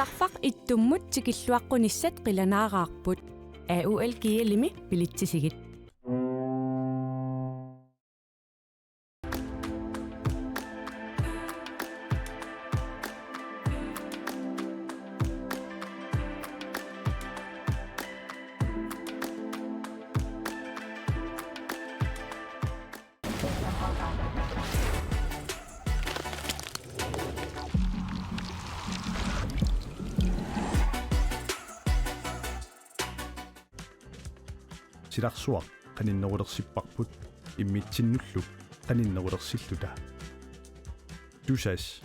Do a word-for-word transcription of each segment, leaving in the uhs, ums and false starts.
Tarfaq ittummut tikilluaqqunissat qilanaaraarput. A U L G L-imi bilitsisigit. Silarsuaq qaninnerulersipparput immitsinnullu qaninnerulersilluta. Tusass.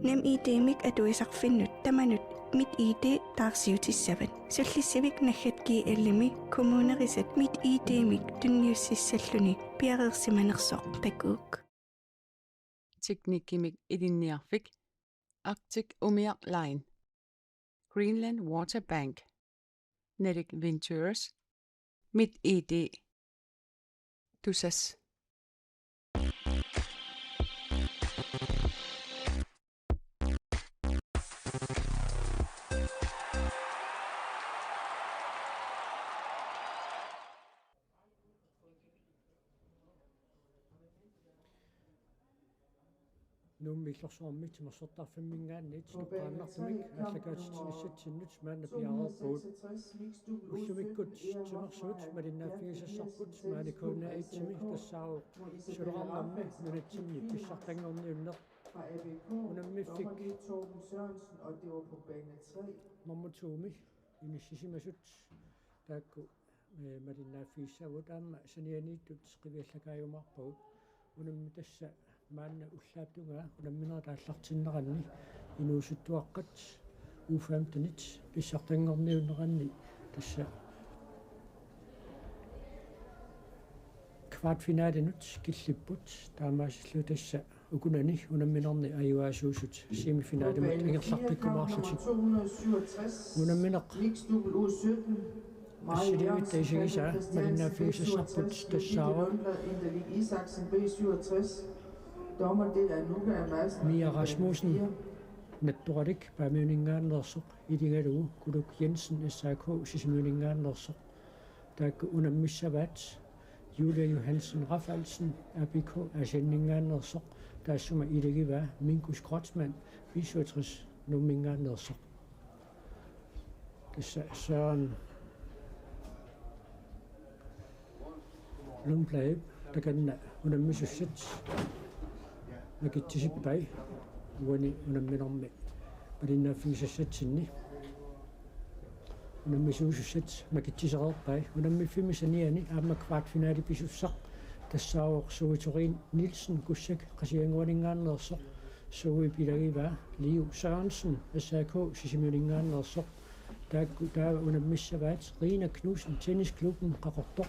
NemID-mik atuisarfinnut tamanut MitID taarsiutissavat. Sullissivik naggat G L-imi kommunerisat MitID-mik tunniussissalluni piareersimanersoq takuuk. Teknikkimik ilinniarfik, Arctic Umiaq Line, Greenland Water Bank, Nordic Ventures, MitID, Tusass. Nuummi Illorsuarmi timersortarfimminngaanniit eqqaannartumik aallakaatitsinissatsinnut maanna piareerpugut. Ullumikkut timersuut malinnaaffigisassarput maani K N R et-imi tassaavoq Suluqarnermi nunatsinni pissartanngorniunneq. Unammiffik nummer to-mi inissisimasut taakku, eh, malinnaaffigissavagut aamma sanianiittut qiviallakaajumaarpagut. Unammi tassa maanna ullaap tungaa unamminerit aallartinneranni inuusuttuaqqat U femten-it pissartanngorniunneranni tassa kvartfinalinut killipput, taamaasilluni tassa ukunani unamminerni ajugaasuusut semifinalimut ingerlaqqikkumaarlutik. Unammineq assiliivitta isigisaa malinnaaffigisassarput tassaavoq Mia Rasmussen, Nattoralik Paamiuninngaanneersoq, iligalugu Kuluk Jensen, S A K, Sisimiuninngaanneersoq. Taakku unammissavaat Julia Johansen Rafaelsen, A B K, Aasianninngaanneersoq, taassuma iligivaa Minkus Kreutzmann, B syvogtres, Nuumminngaanneersoq. Tassa Søren Lundblad takanna unammisussat makitsisippai uani unamminermi malinnaaffigisassatsinni. Unammisuusussat makitsisereerpai. Unammiffimmi saniani aamma kvartfinali pisussaq tassaavoq Sue Turin Nielsen, Kussak, Qasigiannguaninngaanneersoq. Sue ilagivaa Liu Sørensen, S A K, Sisimiuninngaanneersoq. Taakku taava unammissavaat Rina Knudsen, Tennisklubben Qaqortoq.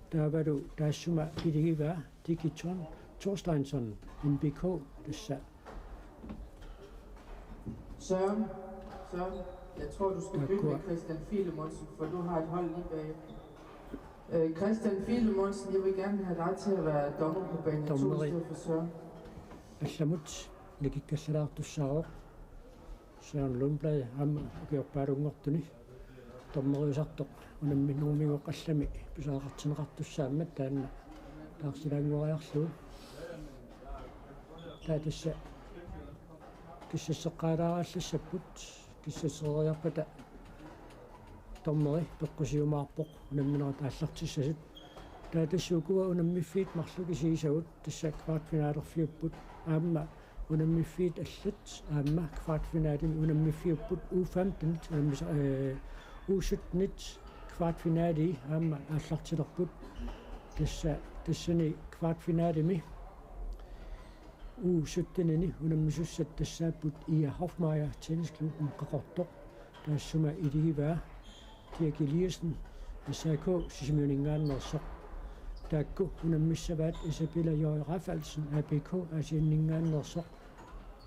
Taavalu taassuma iligivaa Digiton Thorsteinsson, N B K, tassa. Søren, Søren, jeg tror, du skal bytte med Christian Filemonsen, for du har et hold lige bagefter. Øh, Christian Filemonsen, jeg vil gerne have dig til at være dommer på bane to i stedet for Søren. Allamut nikikkallalaartussaavoq. Søren Lundblad aamma ukiorpaalunngortuni dommeriusartoq unamminermigoq allami pisariaqartinneqartussaammat taanna taarsilaanngoriarlugu. Taava tassa kissasseqqaalaarallassapput, kissasseriarpata dommeri peqqusiumaarpoq unamminerit aallartissasut. Taava tassa ukua unammiffiit marluk isigisagut tassa kvartfinalerfiupput aamma unammiffiit allat aamma kvartfinalimi unammiffiupput U femten-it unammis-, øh, U sytten-it kvartfinali aamma aallartilerput. Tassa, tassani kvartfinalimi U sytten-ini unammisussat tassaapput Ia Hoffmeier, Tennisklubben Qaqortoq, taassuma iligivaa Dirk Eliassen, S A K, Sisimiuninngaanneersoq. Taakku unammissavaat Isabella J. Rafaelsen, A B K, Aasianninngaanneersoq.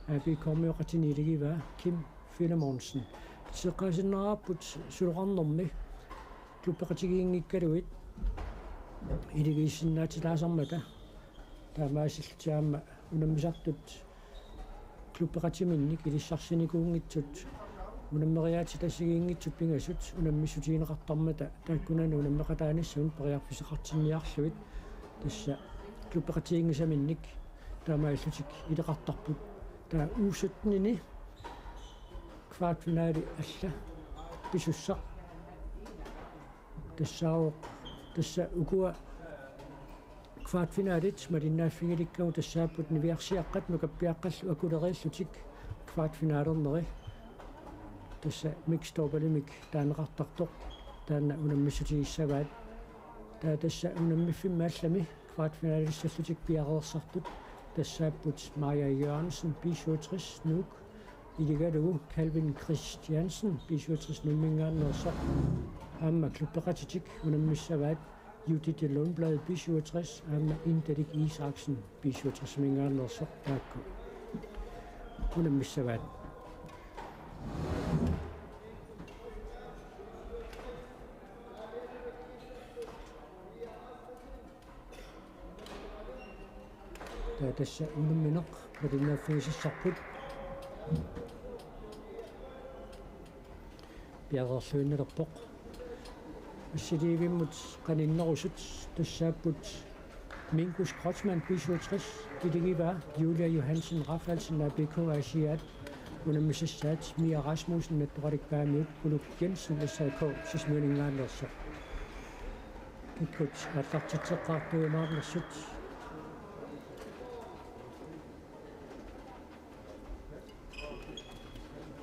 A B K-mioqatini iligivaa Kim Filemonsen. Seqqaasinnaarput Suluqarnermi klubbeqatigiinngikkaluit iligiissinnaatilaasarmata. Taamaasillutik aamma unammisartut Klubbeqatiminnik ilissarsinikuunngitsut unammeriaatsitut assigiinngitsut pingasut unammissutigineqartarmata taakkunani unammeqataanissamut periarfissaqartinniarlugit, tassa klubbeqatiginngisaminnik taamaalillutik ileqartarput. Taava U sytten-ini kvartfinale alla pisussaq tassaavoq, tassa ukua kvartfinalit malinnaaffigilikkagut tassaapput niviarsiaqqat nukappiaqqallu akuleriillutik kvartfinalerneri. Tassa mixed doublemik taaneqartartoq taanna unammissutigissavaat. Taava tassa unammiffimmi allami kvartfinalissallutik piareersartut tassaapput Maja Jørgensen, B syvogtres, Nuuk, iligalugu Calvin Christiansen, B syvogtres Nuumminngaanneersoq, aamma klubbeqatitik unammissavaat Judith Lundblad, B syvogtres, aamma Indalik Isaksen, B syvogtres-iminngaanneersoq, taakku unammissavaat. Taava tassa unammineq malinnaaffigisassarput piareerluinnalerpoq. Assiliivimmut qaninnerusut tassaapput Minkus Kreutzmann, B syvogtres, iligivaa Julia Johansen Rafaelsen, A B K, Aasiaat unammisassaat, Mia Rasmussen, Nattoralik Paamiut, Kuluk Jensen, S A K, Sisimiuninngaanneersoq. Kikkut aallartitseqqaartuimaarnersut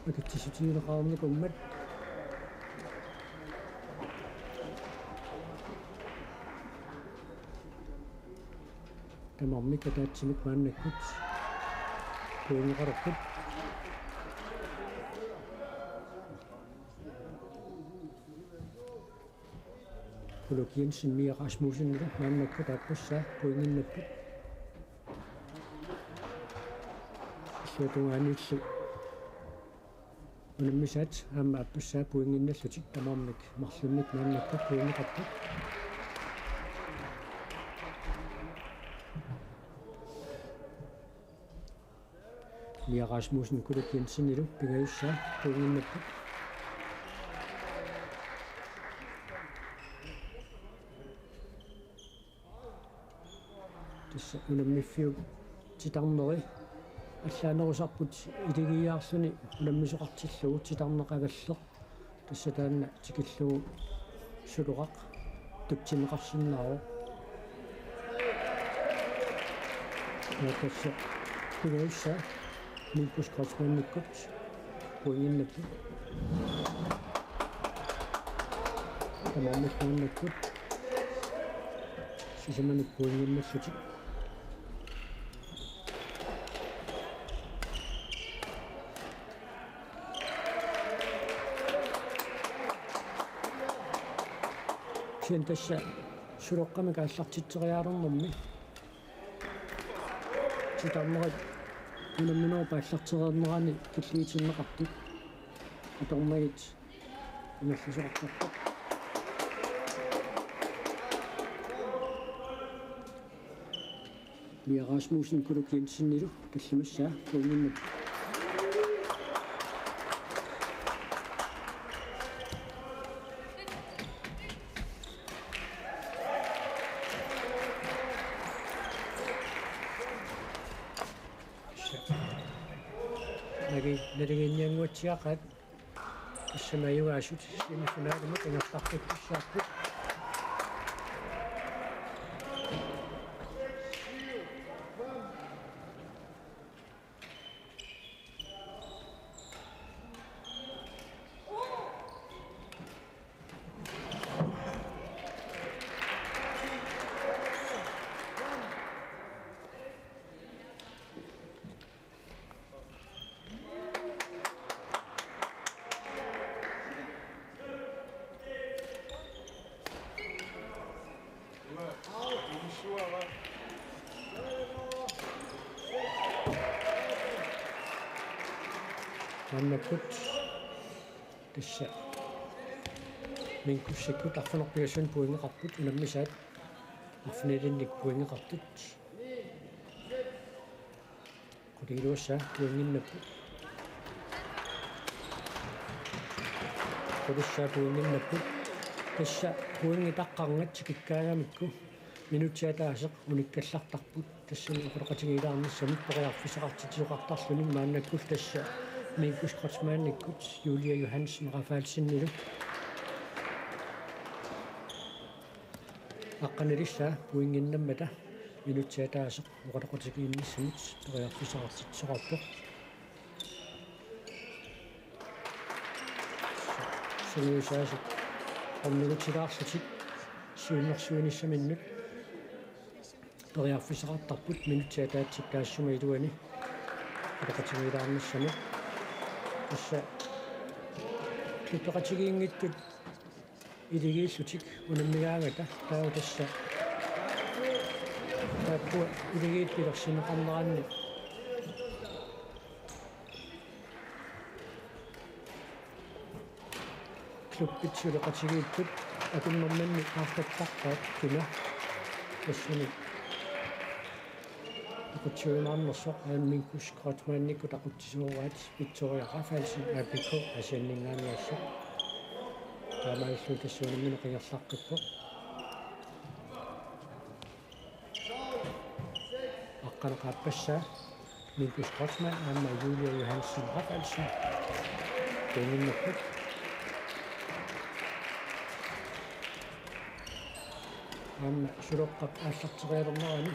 akitsissutiginiarneqarnikummat. Tamarmik ataatsimik maannakkut pointeqarput. Kuluk Jensen, Mia Rasmussen maannakkut aappassaa pointinnapput. Illuatungaaniillu unammisaat aamma aappassaa pointinnallutik, tamarmik marlunnik maannakkut pointeqarput. Mia Rasmussen, Kuluk Jensenilu pingajussaa pointinnapput. Tassa unammiffiup titarneri allaanerusarput iligiiaarluni unammisoqartillugu, titarneq avalleq. Tassa taanna tikillugu Suloraq tutsinneqarsinnaavoq. Ja tassa pingajussaa Minkus Kreutzmannikkut pointinnapput. Tamarmik maannakkut sisamanik pointinnallutik. Kisianni tassa Suloqqamik aallartitseriarnermi titarnerit unamminerup aallartereernerani killiitinneqartut atornagit ingerlasoqartarput. Mia Rasmussen, Kuluk Jensenilu tallimassaa pointinnap. Nagi naligiinniannguatsiaqaat. Tassami ajugaasut semifinalimut ingerlaqqikkussaapput. Maannakkut tassa Minkusikkut arfineq-pingasunut pointeqarput, unammisaat arfinilinnik pointeqartut. Qulingiluassaat pointinnapput. Qulissaat pointinnapput. Tassa pointit taqqarngat tikikkaangamikku minutsit ataaseq unikkallartarput. Tassani oqaloqatigiilaarnissamut periarfissaqartitsisoqartarluni maannakkut tassa Minkus Kreutzmannikkut Julia Johansen Rafaelsenillu. Aqqanilissaa pointinnammata minutsit ataaseq oqaloqatigiinnissamut periarfissaqartitsisoqarpoq. Sungiusaasut ornigutilaarlutik siunnersuinissaminnut periarfissaqartarput minutsit ataatsip taassuma iluani oqaloqatigiilaarnissamut. Tassa klubbeqatigiinngitsut iligiillutik unammigaangata taava tassa taakkua iligiit pilersinneqarneranni klubbit suleqatigiittut akunnerminni aartattarpaat kina tassani aqutsiuimaarnersoq aamma Minkus Kreutzmannikkut aqutsisooraat Victoria Rafaelsen A B K Aasianninngaanneersoq. Taamaalilluni tassa unammineq ingerlaqqippoq. Aqqaneq-aappassaa Minkus Kreutzmann aamma Julia Johansen Rafaelsen. Pointinnapput. Aamma suloqqap aallarterialernerani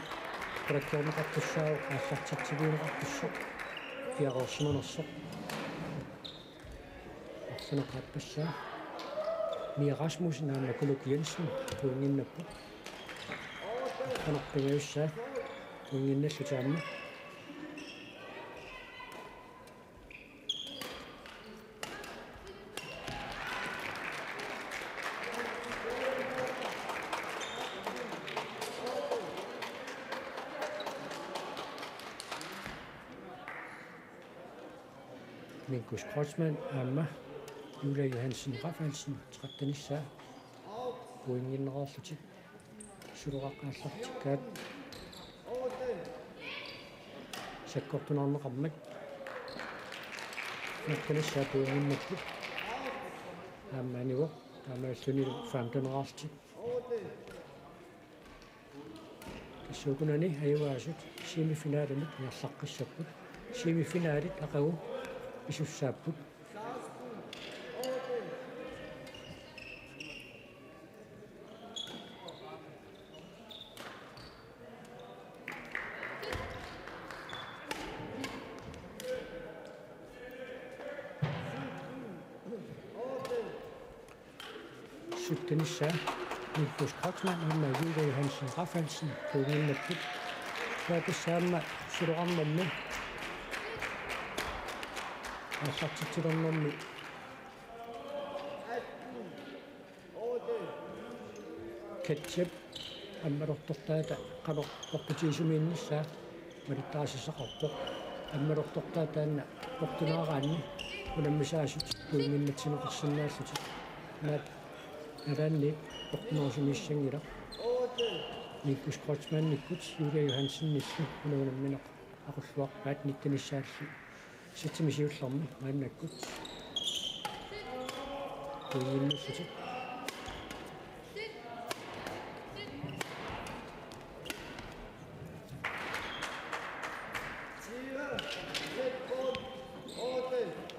qulakkeerneqartussaavoq aallartitsivigineqartussaq piareersimanersoq. Arsana qaappassaa Mia Rasmussen aamma Kuluk Jensen pointinnapput. Arsana pingajussaa pointinnallutik aamma. Minkus Kreutzmann aamma Julia Johansen Rafaelsen trettenissaa pointinneqarlutik suloqaq aallartikkaat sakkortunerneqarmat. Fjortenissaa pointinnapput aamma anivoq taamaalillunilu femtenerarlutik. Tassa ukunani ajugaasut semifinalimut ingerlaqqissapput. Semifinalit aqagu pisussaapput. Syttenissaa Minkus Kreutzmann aamma Julia Johansen Rafaelsen pointinnapput. Taava tassa aamma suloqarnermi aallartitsilernermi Ketchup ammalortortaata qanoq portutiisumiinnissaa malittarisassaqarpoq. Ammalortortaata taanna portunaaraanni unammisaasut pointinnatsineqarsinnaallutik. Maanna nalaanni portunerusumiissanngilaq. Minkus Kreutzmannikkut Julia Johansenillu una unammineq aqulluarpaat nittenissaallu. Setsimik siullermi maannakkut pointinnallutik.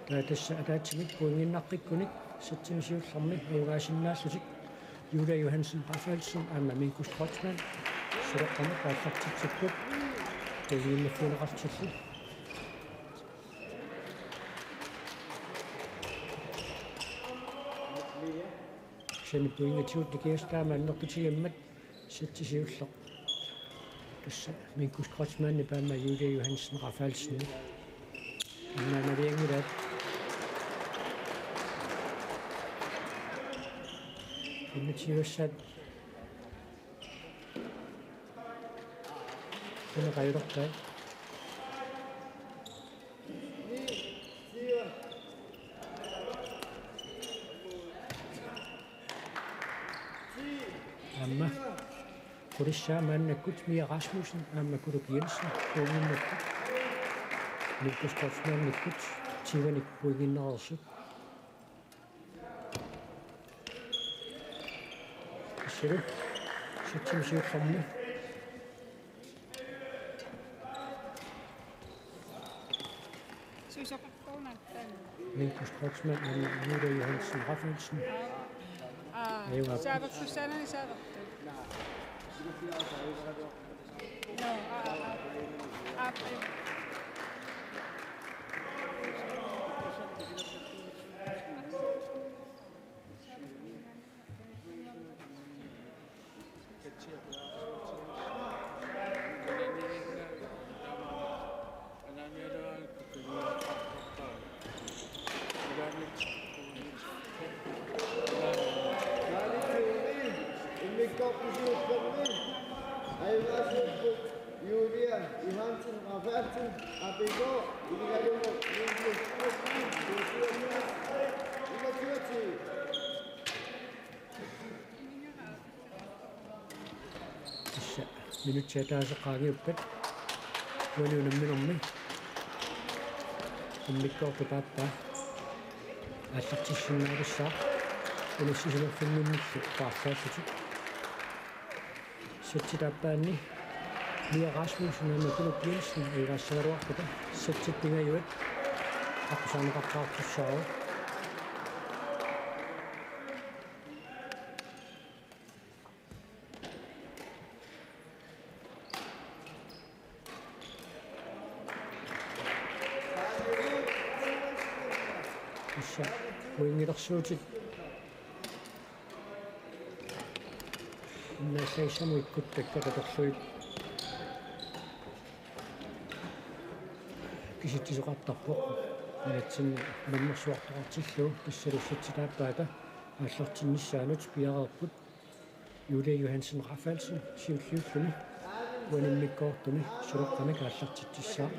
Taava tassa ataatsimik pointinnaqqikkunik setsimik siullermi ajugaasinnaallutik Julia Johansen Rafaelsen aamma Minkus Kreutzmann suloqqamut aallartitsipput pointinnaffigineqartillu. Kisianni pointitsigut nikingassat taama annertutigimmata setsi siulleq. Tassa Minkus Kreutzmannip aamma Julia Johansen Rafaelsen. Annaanalianngilaat. Pointitsigigassaat. Una qajulerpaat. Aamma qulissaa maannakkut Mia Rasmussen aamma Kuluk Jensen pointinnapput. Lukas Kreutzmannikkut tyvenik pointiinnereersut. Issilu. Sitsim siullermi. Susoqartornartan. Lukas Kreutzmann, Julia Johansen Rafaelsen. Aa, aa, Eva. Saavertussaanani saavertut. No, aa, aa, aa, aa. Julia Johansen Rafaelsen, A P K, Julia Johansen. Tassa minutsit ataaseq qaangiuppat uani unamminermi immikkoortup aappaa aallartissinnaavissaaq, unissisimaffimminnillu paarlaallutik. Sætsit aappaanni Mia Rasmussen aamma Tulip Jensen ajugaasagaluarpata sætsit pingajuat aqqusaarneqartartussaavoq. Tassa pointilersuutit innaallagissamut ikkuttakkat atorlugit kisitsisoqartarpoq. Nunatsinni unammersuartoqartillugu tassalu sætsit aappaata aallartinnissaanut piareerput. Julia Johansen Rafaelsen siulliulluni uani immikkoortumi suloqqamik aallartitsissaaq.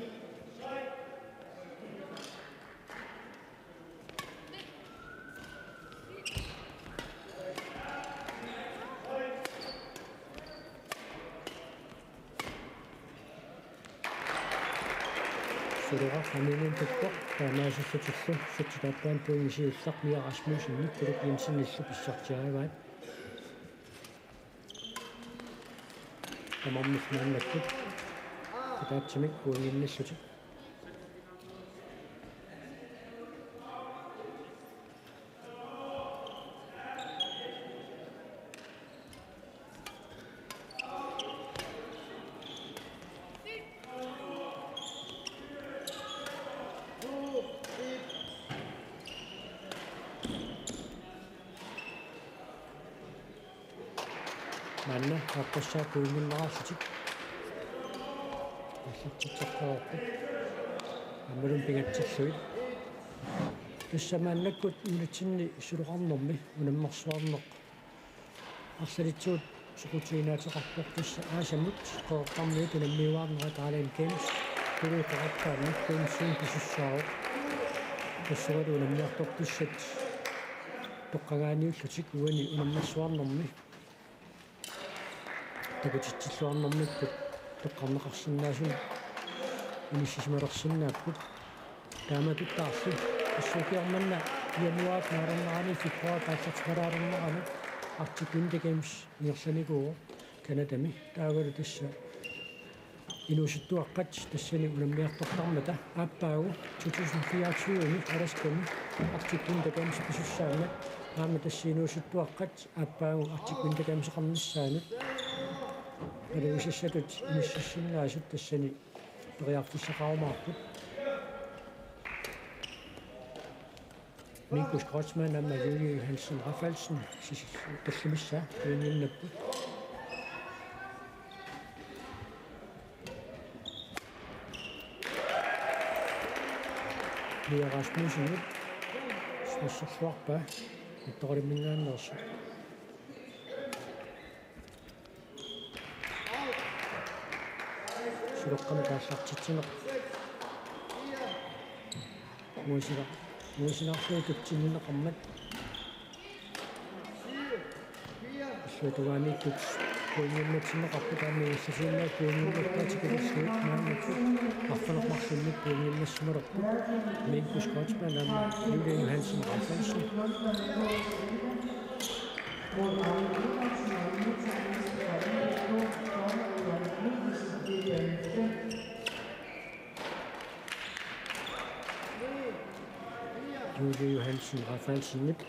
Suloqaq amiinnittoq taamaasillutillu sætsit aappaanni pointit siulleq Mia Rasmussenip Tulip Jensenillu pissarsiarivaa. Tamarmik maannakkut ataatsimik pointinnillutik. Maanna aaqqissaaq pointinnarlutik aallartitseqqaarput. Aammalu pingatsillugit. Tassa maannakkut nunatsinni suloqarnermi unammersuarneq arlalitsigut soqutiginaateqarpoq, tassa aasamut Qeqertarmiut unammiuaarnerat Allied Games tuluuteqartaanni Gamesinik pisussaavoq. Tassungalu unammiartortussat toqqagaaniullutik uani unammersuarnermi takutitsilluarnermikkut toqqarneqarsinnaasunik inissisimalersinnaapput. Taamatuttaarlu assut ukiormanna januaarip naalernerani februaarip aallartimalaalernerani Arctic Winter Games ingerlanikuuvoq Canadami. Taavalu tassa inuusuttuaqqat tassani unammiartortarmata aappaagu to tusind fireogtyve-mi Alaskami Arctic Winter Games pisussaammat aamma tassa inuusuttuaqqat aappaagu Arctic Winter Games-eqarnissaanut malugisassatut inississinnaasut tassani periarfissaqarumaarput. Nikus Kreutzmann aamma Julie Hansen Rafaelsen sis-, tallimissaa tuinnginnapput. Mia Rasmussenip smasserluarpaa Ittoqqalimminngaanneersoq. Suloqqamik aallartitsineq. Muusina-, muusinarlugu tutsinneqarmat. Illuatungaaniittut Pointinnatsinneqarput, aamma ingerlatiinnaat pointinnatsinneqarput, maannakkut arfineq-marlunnik pointinnatsinneqarput. Minkus Kreutzmann aamma Julia Johansen Rafaelsen. Julie Johansen Rafaelsenip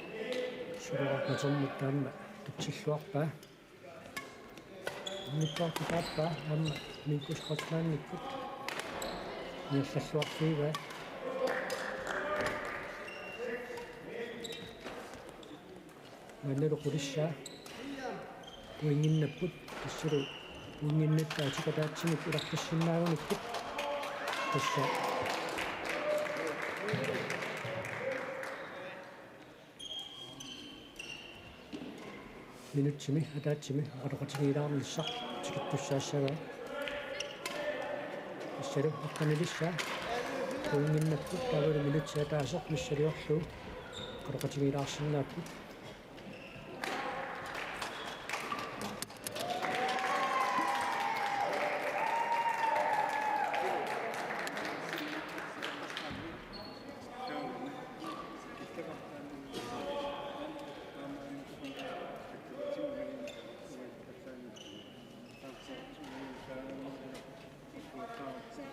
suloqarpatermut taama tutsilluarpaa. Mittarput aappaa aamma Minkus Kreutzmannikkut. Ingerlalluarfigaa. Maannalu qulissaa. Pointinnapput, tassalu pointinnattaa atikataatsimik ilarpassinnaagunikkut. Tassa minutsimi ataatsimi oqaloqatigiilaarnissaq tikittussaassavaa. Tassalu aqqanilissaa. Pointinnapput, taavalu minutsit ataaseq missiliorlugu oqaloqatigiilaarsinnaapput.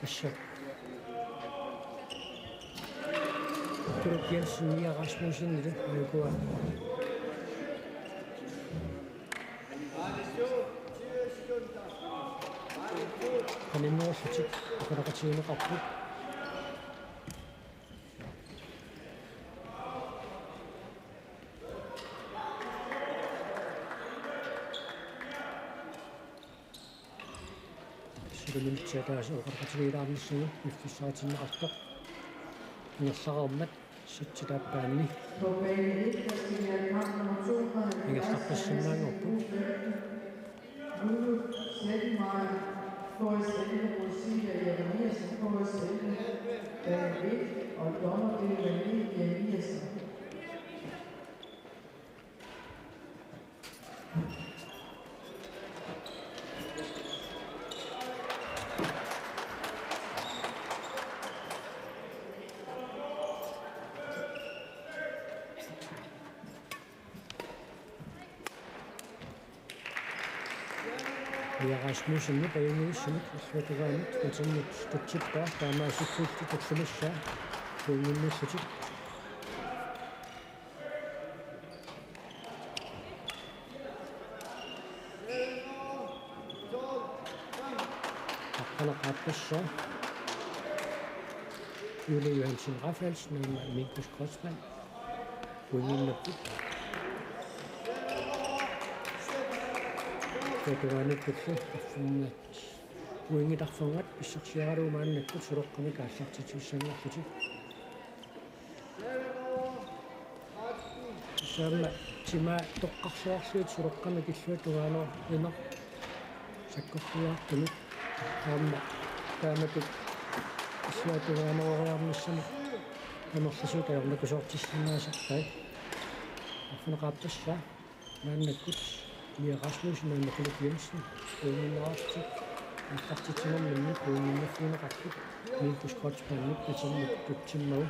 Tassa Kurup Jensen, Mia Rasmussen, ila ukua qaninnerullutik oqaloqatigineqarput. Suli minutsit ataaseq oqaloqatigiilaarnissaat piffissaatinneqartoq. Ingerlareermat satsit aappaanni ingerlaqqissinnaanngorput. K S elleve mod Silvia Jeremiassen, K S elleve, bane et, og dommer, det er René Jeremiassen. Mia Rasmussenip ajunngisumik illuatungaanut atermut tutsippaa, taamaasilluni tullumassaa pointinnallutik. Aqqaneq-aappassaa. Julie Johansen Rafaelsen aamma Minkus Kreutzmann. Pointinnapput. Illuatungaanikkut arfineq-marlunnik pointit arfineq-marlunnik pissarsiaralugu maannakkut suloqqamik aallartitsissanngorlutik. Taama timaa toqqarluarlugu suloqqamik illuatungaanut sakkortuartumik. Aamma taamatut illuatungaanooriarnissamut amerlasuut ajornakusoortissinnaasartai. Arfineq-aappassaa. Maannakkut Mia Rasmussen aamma Kurup Jensen pointinneqarlutik aallartitsinerminni pointinnaffigineqarput, Minkus Kreutzmannip atermut tutsimmagu.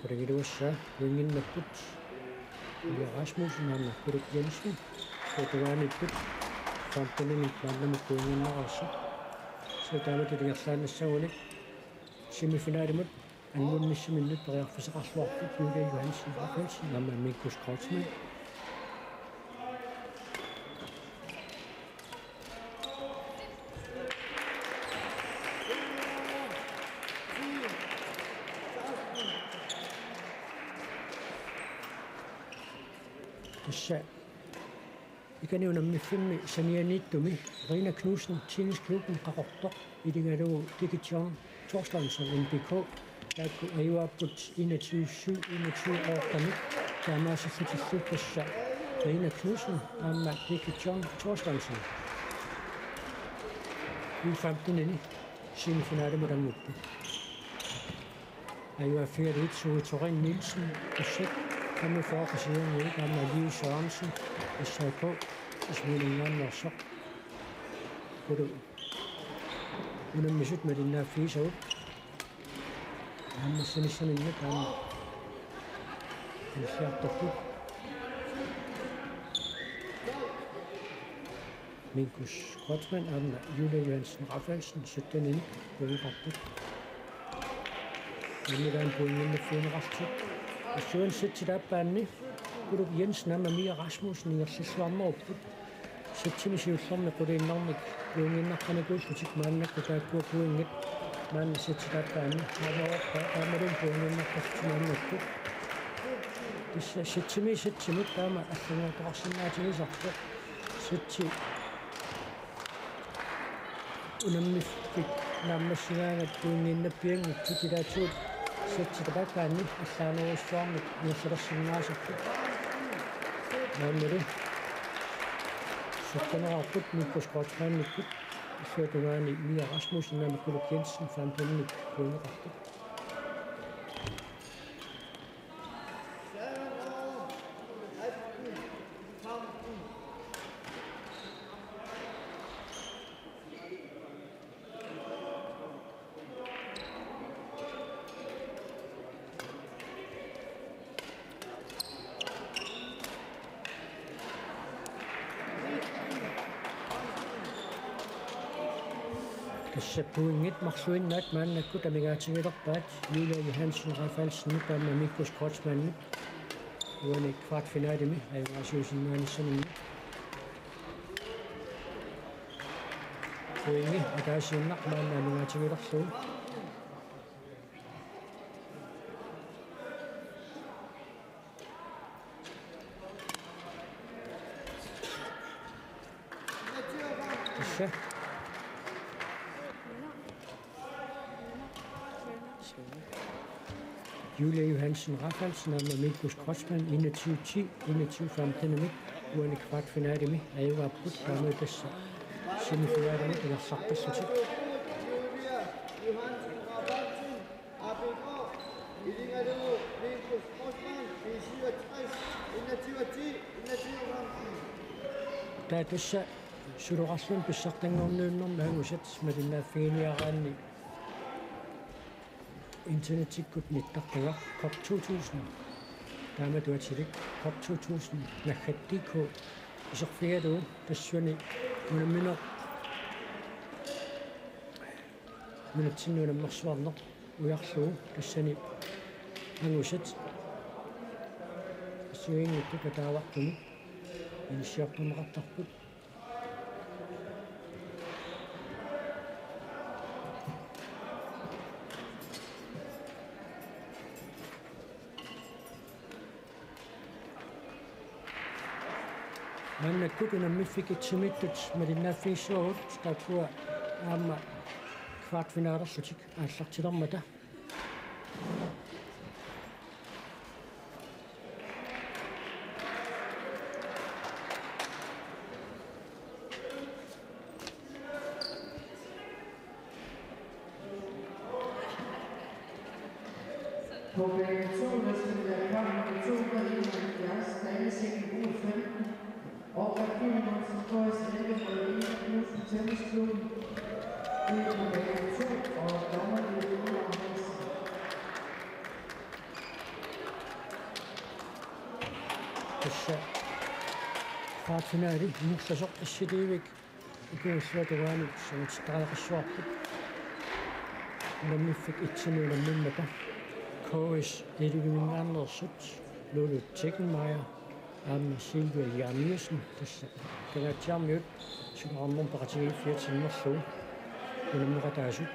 Qulingiluassaa pointinnapput Julia Rasmussen aamma Kurup Jensen. Illuatungaaniipput femteninik maannamut pointinneqarlutik. Suli taamatut ingerlaannassaguni semifinalimut angunnissaminnut periarfissaqarluarput Julia Johansen Rafaelsen aamma Minkus Kreutzmann. Tassa ikani unammiffimmi sanianiittumi Rina Knudsen, Tennisklubben Qaqortoq, iligalugu Dicky John Thorsteinsson, N B K, taakku ajuaapput enogtyve syv, enogtyve otte-mik, taamaasillutillu tassa Rina Knudsen aamma Dicky John Thorsteinsson U femten-ini semifinalimut angupput. Ajuaaffigalugit Sue Thorén Nielsen, Ussat, femogfyrre kasianni, aamma Liv Sørensen, S A K, Ismail Ingaannersoq. Kulu unammisut malinnaaffigisavut. Aamma sanissaminnut aamma anissiartorput. Minkus Kreutzmann aamma Julia Johansen Rafaelsen syttenini pointeqarput. Nammineerluni pointinnaffigineqartut. Assuan settit aappaanni Kuluk Jensen aamma Mia Rasmussen ingerlalluarnerupput. Settimi siullermi quliinnarmik pointinnarnikuullutik maannakkut taakkua pointit maanna settit aappaanni aamma aammalun pointinnartarlutik maannakkut. Tassa settimi settimut taama allanngortoqarsinnaatigisarpoq. Setti unammiffik naammassigaangat pointinnaffianngitsut ilaatigut settit aappaanni allaanerujussuarmik ingerlalersinnaasarput. Maannalu sukkaneqarput Mikko Skrotmanikkut, illuatungaani Mia Rasmussen aamma Kuluk Jensen femten-inik pointeqarput. Tassa pointit marluinnaat maannakkut amigaatigilerpaat, Julia Johansen Rafaelsenip aamma Mikko Skrotmanip uani kvartfinalimi ajugaasiusinnaanissaminnik. Pointit ataasiinnaq maanna amigaatigilerlugu. Tassa Julia Johansen Rafaelsen aamma Mikko Skrotman enogtyve ti, enogtyve femten-imik uani kvartfinalimi ajugaapput, taamalu tassa semifinalimut ingerlaqqillutik. Taava tassa suloqarluni pissartanngorniunnermi angusat malinnaaffiginiaraanni internetikkut nittartagaq Cup to tusind. Taamatut atilik Cup to tusind naggat D K iserfigalugu tassuuna unammineq nunatsinni unammersuarneq ujarlugu tassani angusat assigiinngitsut ataavartumik inissiartorneqartarput. Maannakkut unammiffik itsimiittut malinnaaffigissavagut, taakkua aamma kvartfinalerlutik aallartilermata. På bane to, der spiller kamp nummer to hundrede enoghalvfjerds, damesingle U femten. Opdelt Monsen K S elleve mod Ina Knudsen Tennisklubben. Det er på bane to, og dommer, det er Ulrik Hansen. Tassa kvartfinali ingerlasoq S C D-vik ikuussuatungaanut samitittariaqassuarput. Unammiffik itsimi unammimmata K S elleve-minngaanneersut Lulu Tegenmeier aamma Silvia Jeremiassen, tassa Kangaatsiarmiut suloqarnermut peqatigiiffiat sinnerlugu unammeqataasut.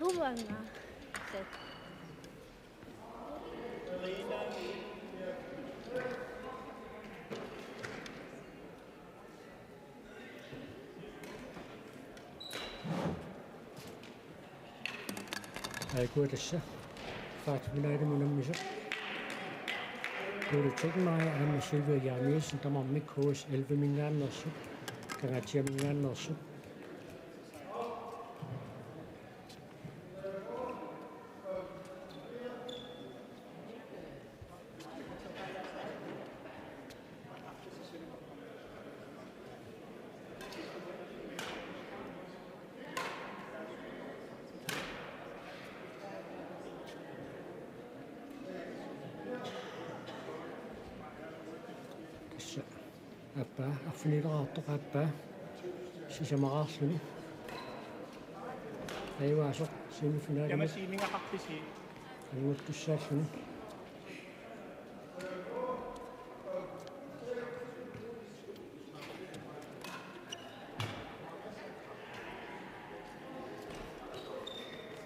Uanga. Set. Aajuku tassa kvartfinalemi unammisut. Lulu Tegenmeier, Anna Sylvia Jeremiassen, tamarmik K S elleve-minngaanneersut, Kangaatsiaminngaanneersut. Tassa aappaa, arfinileqartoq aappaa sisamaraarluni. Ajugaasoq semifinalimi. Jama siimingaqarpisi. Annguttussaalluni.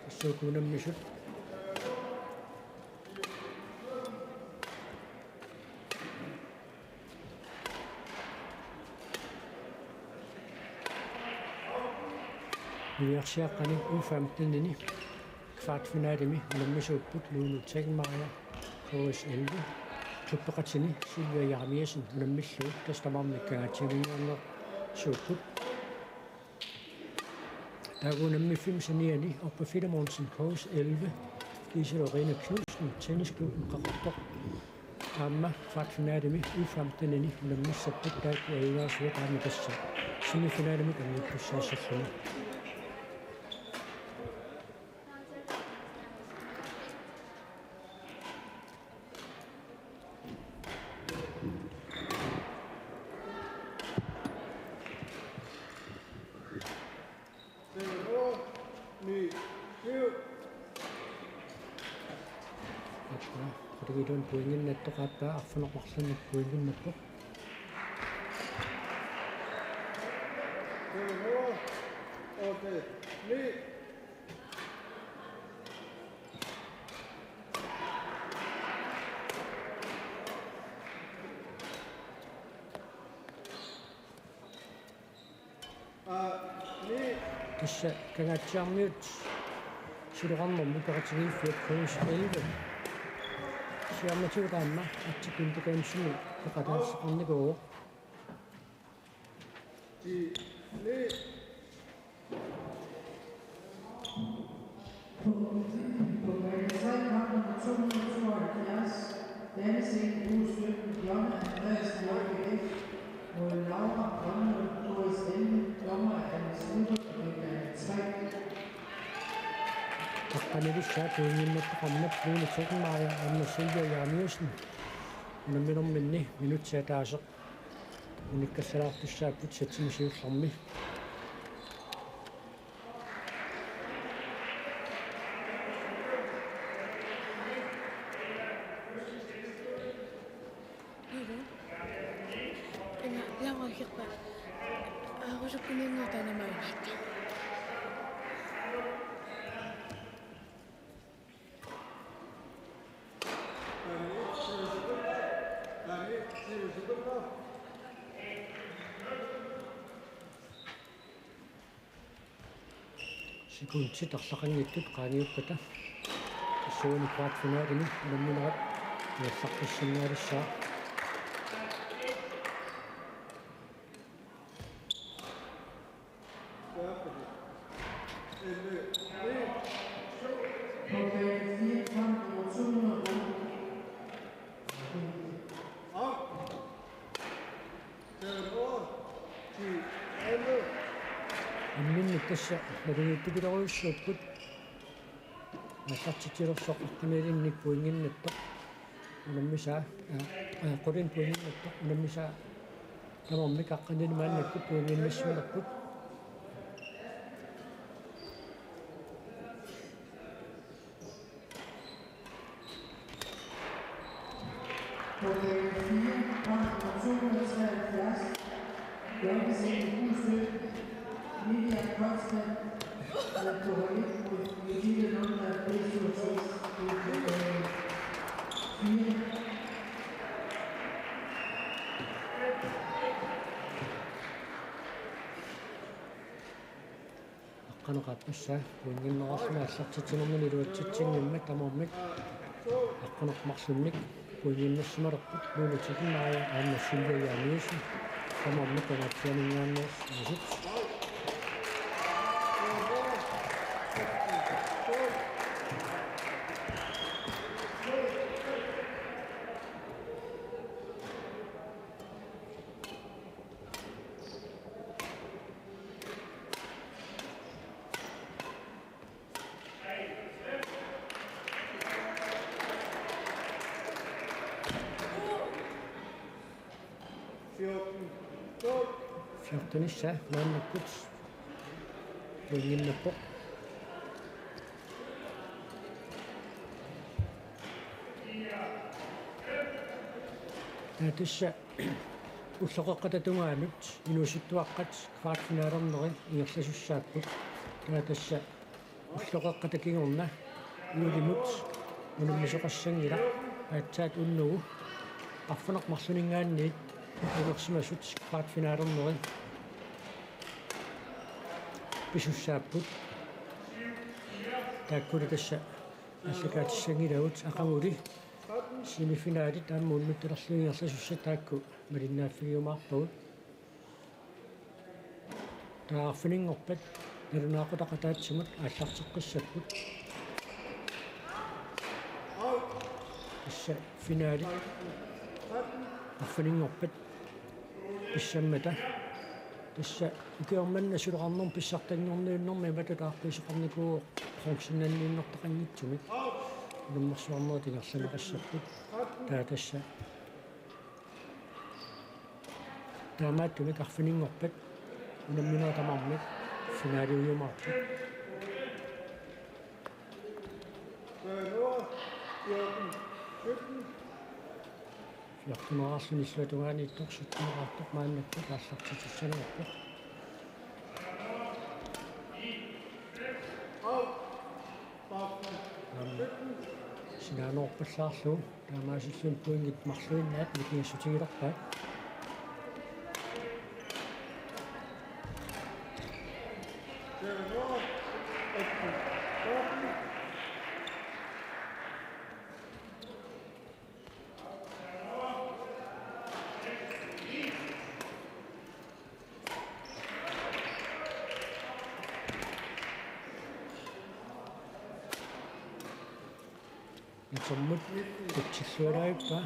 Tassa uku unammisut. Niviarsiaqqani U femten-ini kvartfinalemi unammisuupput Lulu Tegenmeier, K S elleve, klubbeqatini Sylvia Jeremiassen unammillugu, tassa tamarmik Kangaatsiaminngaanneersuupput. Taava unammiffimmi saniani Orpa Filemonsen, K S elleve, Gisela Rina Knudsen, Tennisklubben Qaqortoq, aamma kvartfinalemi U femten-ini unammissapput, taakku ajugaasuat aamma tassa semifinalimut annguttussaassalluni. Ni, syv. Aappaa, qulingiluat pointinnattoq, aappaa arfineq-marlunnik pointinnattoq. Syv, otte, ni. Tassa Kangaatsiarmiut siloqarnermi peqatigiiffiat K S elleve. Siammatigut aamma Atsi Bente Gønsen peqataassaqarnikuuvoq. På, på bane tre kom nummer to hundrede tooghalvfjerds, Davidsen U sytten, Jonna Andreasen J B F, mod Laura Brøndum K S elleve, dommer Anne Slutter, og det er tre. Taqqanilissaat pointinnattoqarmat Lulu Tegenmeier, Anna Sylvia Jeremiassen unamminerminni minutsit ataaseq unikkassalaartussaapput satsimi siullermi. Lulu. Ina, lamma hirpa. Aarusukkuninnguutaana maannatta. Sekundit arlaqanngitsut qaangiuppata tassuuna kvartfinalimi unamminerat ingerlaqqissinnaalissaaq. På bane fire kom nummer to hundrede otte. Imminnik tassa nalunngitsupiloorujussuupput. Aallartitsilersoq aqqanilinnik pointinnattoq unammisaa, aa, aa, qulinik pointinnattoq unammisaa tamarmik aqqanillit maannakkut pointinnassuulerput. På bane fire kom nummer to hundrede treoghalvfjerds, Davidsen U sytten, Lilian Konstant, med nummer et mod Aqqaneq-aappassaa pointinneqarluni aallartitsinermini iluatsitsinngimmat tamarmik aqqaneq-marlunnik pointinnersimalerput. Lulu Tikinmaaja aamma Silvia Jeremiassen tamarmik angaatsianingaanneersimasut. Fjorten. Fjorten-issa maannakkut pointinnappoq. Taava tassa ulloqeqqata tungaanut inuusuttuaqqat kvartfinalerneri ingerlasussaapput. Taava tassa ulloqeqqata kingorna juulimut unammisoqassanngilaq, aatsaat unnugu arfineq-marlunninngaanniit unamminersimasut kvartfinalerneri pisussaapput. Taakkulu tassa aallakaatissanngilagut, aqaguli semifinalit aamma unnuttalerlugit ingerlasussat taakku malinnaaffigiumaarpagut. Taava arfininngorpat nalunaaqutaq ataatsimut aallarteqqissapput. Tassa finalit arfininngorpat pissammata. Tassa ukioq manna suleqarnermut pissartanngorniunnermi imatut aaqqiisoqarnikuuvoq bronzennanniinnartaqanngitsumik. Unammersuarnerit ingerlanneqassapput. Taava tassa taamaattumik arfininngorpat unamminerit tamarmik finaliujumaarput. Fjorteneqarluni illuatungaaniittoq sytteneqartoq maannakkut aallartitsinerput. Aamma sinaanoorpallaarlugu taamaasilluni pointit marluinnaat nikingassutigilerpaat. Nutsermut tutsilluaraappaa.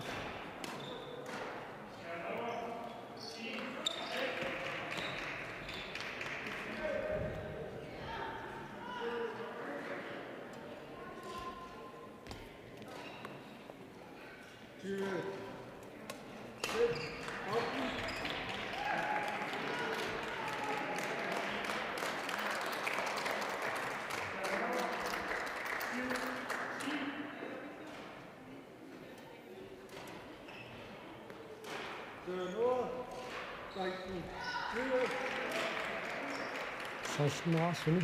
Seksten-erluni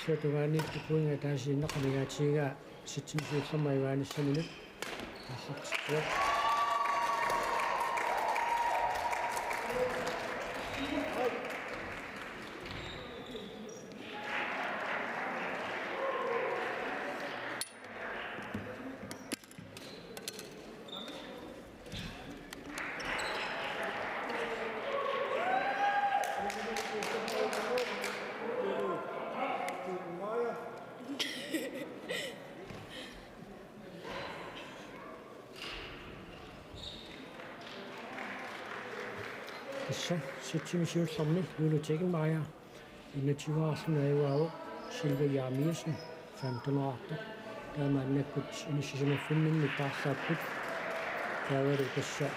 illuatungaaniittoq pointit ataasiinnaq amigaatigigaa seksogtyve-rmiuanissaminut. Tassa seksogtyve-rmi Lulu Tegenmeier, enogtyve-rluni ajugaavoq Silvia Jeremiassen, femten-erartoq. Taava maannakkut inissisimaffinninni paarlaapput. Taavalu tassa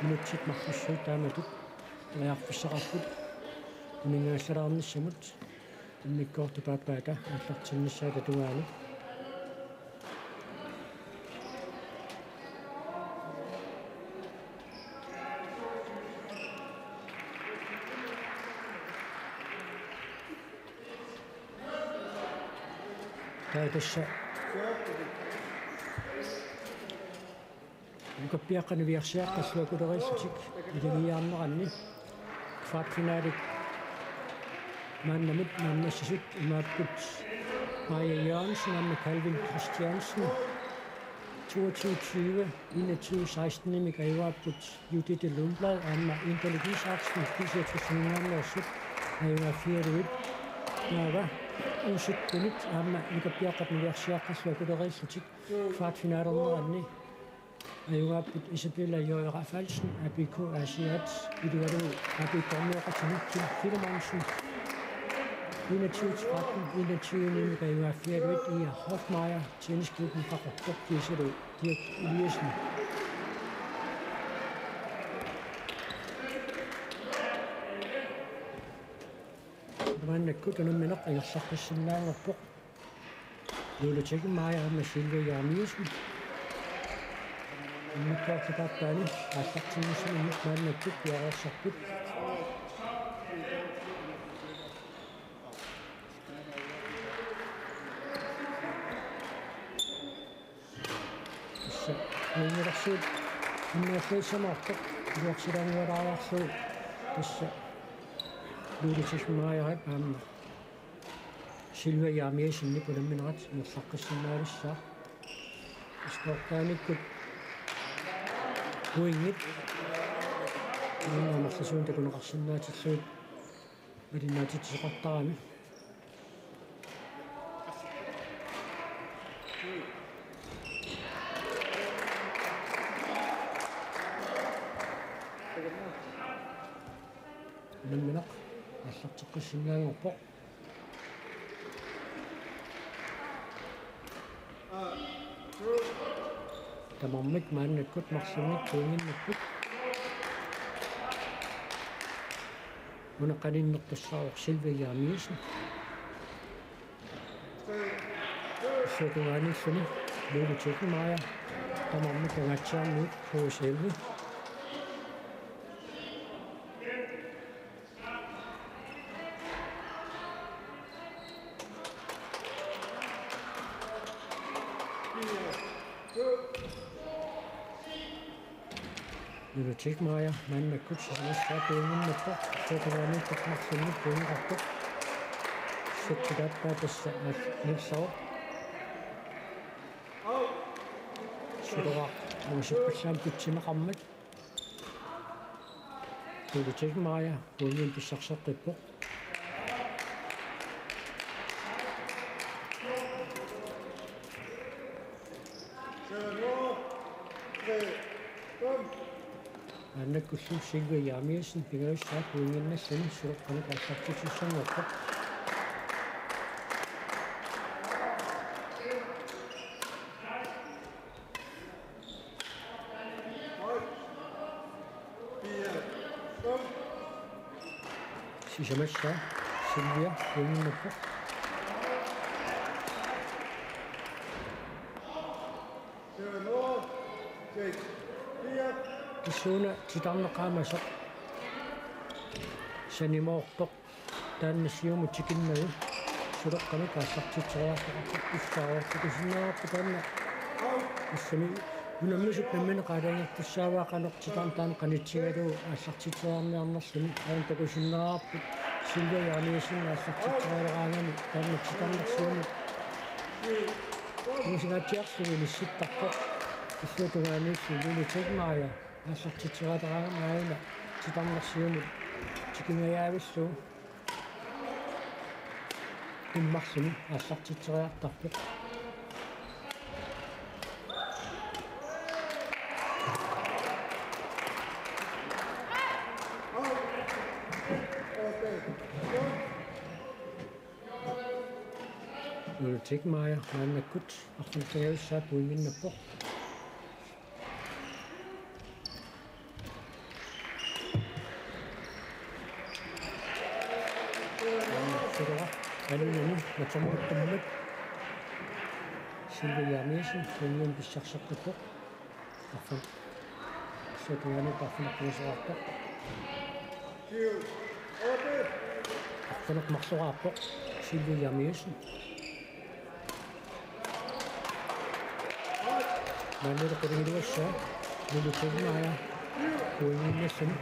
minutsit marlussuit taamatut periarfissaqarput uninngaallaalaarnissamut. Immikkoortut paappaata aallartinnissaata tungaanut. Taava tassa ukappiaqqat niviarsiaqqat akulerillutik ilagiiaarneranni kvartfinalit maannamut naammassisut imaapput Maja Jørgensen aamma Calvin Christiansen, toogtyve tyve, enogtyve seksten-imik ajugaapput Judith Lundblad aamma Ingeborg Isaksen, B-seksogtyve-minngaanneersut, ajugaaffigalugit. Taava U syttenit aamma ukappiaqqat niviarsiaqqat akulerillutik kvartfinalerneranni ajugaapput Isabella J. Rafaelsen, A B K Aasiaat, ilualugu A B K-mioqatigiit Kim Filemonsen, enogtyve tretten, enogtyve ni-mik ajugaaffigalugit, Ia Hoffmeier, Tennisklubben Qaqortoq, kiisalu Dirch Eliassen. Maannakkut unammineq ingerlaqqissinnaanngorpoq. Lulu Tjekkenmeier aamma Silvia Jeremiassen. Immikkoortitaappani aallartinnissaminut maannakkut piareersarput. Tassa uungilersuut immiorfiissamaartoq iliorsilaanngualaariarlugu tassa Lulu Tjekkenmeierip aamma Silvia Jeremiassenip unamminerat ingerlaqqissinnaalissaaq. Skortaanikkut pointit amerlasuunik takuneqarsinnaatillugit malinnaatitsisoqartarami. Unammineq aallarteqqissinnaanngorpoq. Tamarmik maannakkut marlunnik pointinniipput. Una qaninnertussaavoq Silvia Jeremiassen. Illuatungaaniilluni Lulu Tjekkenmeier. Tamarmik angaatsiarniit H S elleve. Lulu Tjekkenmeier maannakkut sisamassaa pointinniippoq, illuatungaaniittoq marlunnik pointeqarpoq. Setti aappaa tassa aal-, ingerlavoq. Suloraaq angusuppallaamik pitsineqarmat. Lulu Tjekkenmeier pointinik pissarseqqippoq. Maannakkullu Silvia Jeremiassen pingajussaa pointinnissani suloqqamik aallartitsissanngorpoq. Sisamassaa Silvia pointinniippoq. Tassuuna titarneq aamma soq sanimoortoq. Taanna siumut tikinnagu suloqqamik aallartitseriartoqarpoq, pissaaruartukusinnaavarput taanna. Tassami unammisut nammineq aalajangertussaavaa qanoq titarneq taanna qanitsigalugu aallartitseriarniarnerluni, aamma takusinnaavarput Silvia Jeremiassen aallartitseriaraangami taanna titarneq siumut inisingaatsiarlugu inissittarpoq. Illuatungaaniillu Lulu Tjekkenmeier aallartitseriaraangami aana titarneq siumut tikingajaavillugu. Immarluni aallartitseriartarpoq. Lulu Tjekkenmeier maannakkut arfineq-pingajussaa pointinniippoq. Suloraaq aluunani matumuuttummat Silvia Jeremiassen pointinik pissarseqqippoq. Arfineq-, illuatungaaniippoq arfineq-pingasoqarpoq. Arfineq-marloqarpoq Silvia Jeremiassen. Maannalu qulingiluassaaq, Lulu Tjekimaaja pointinnissani.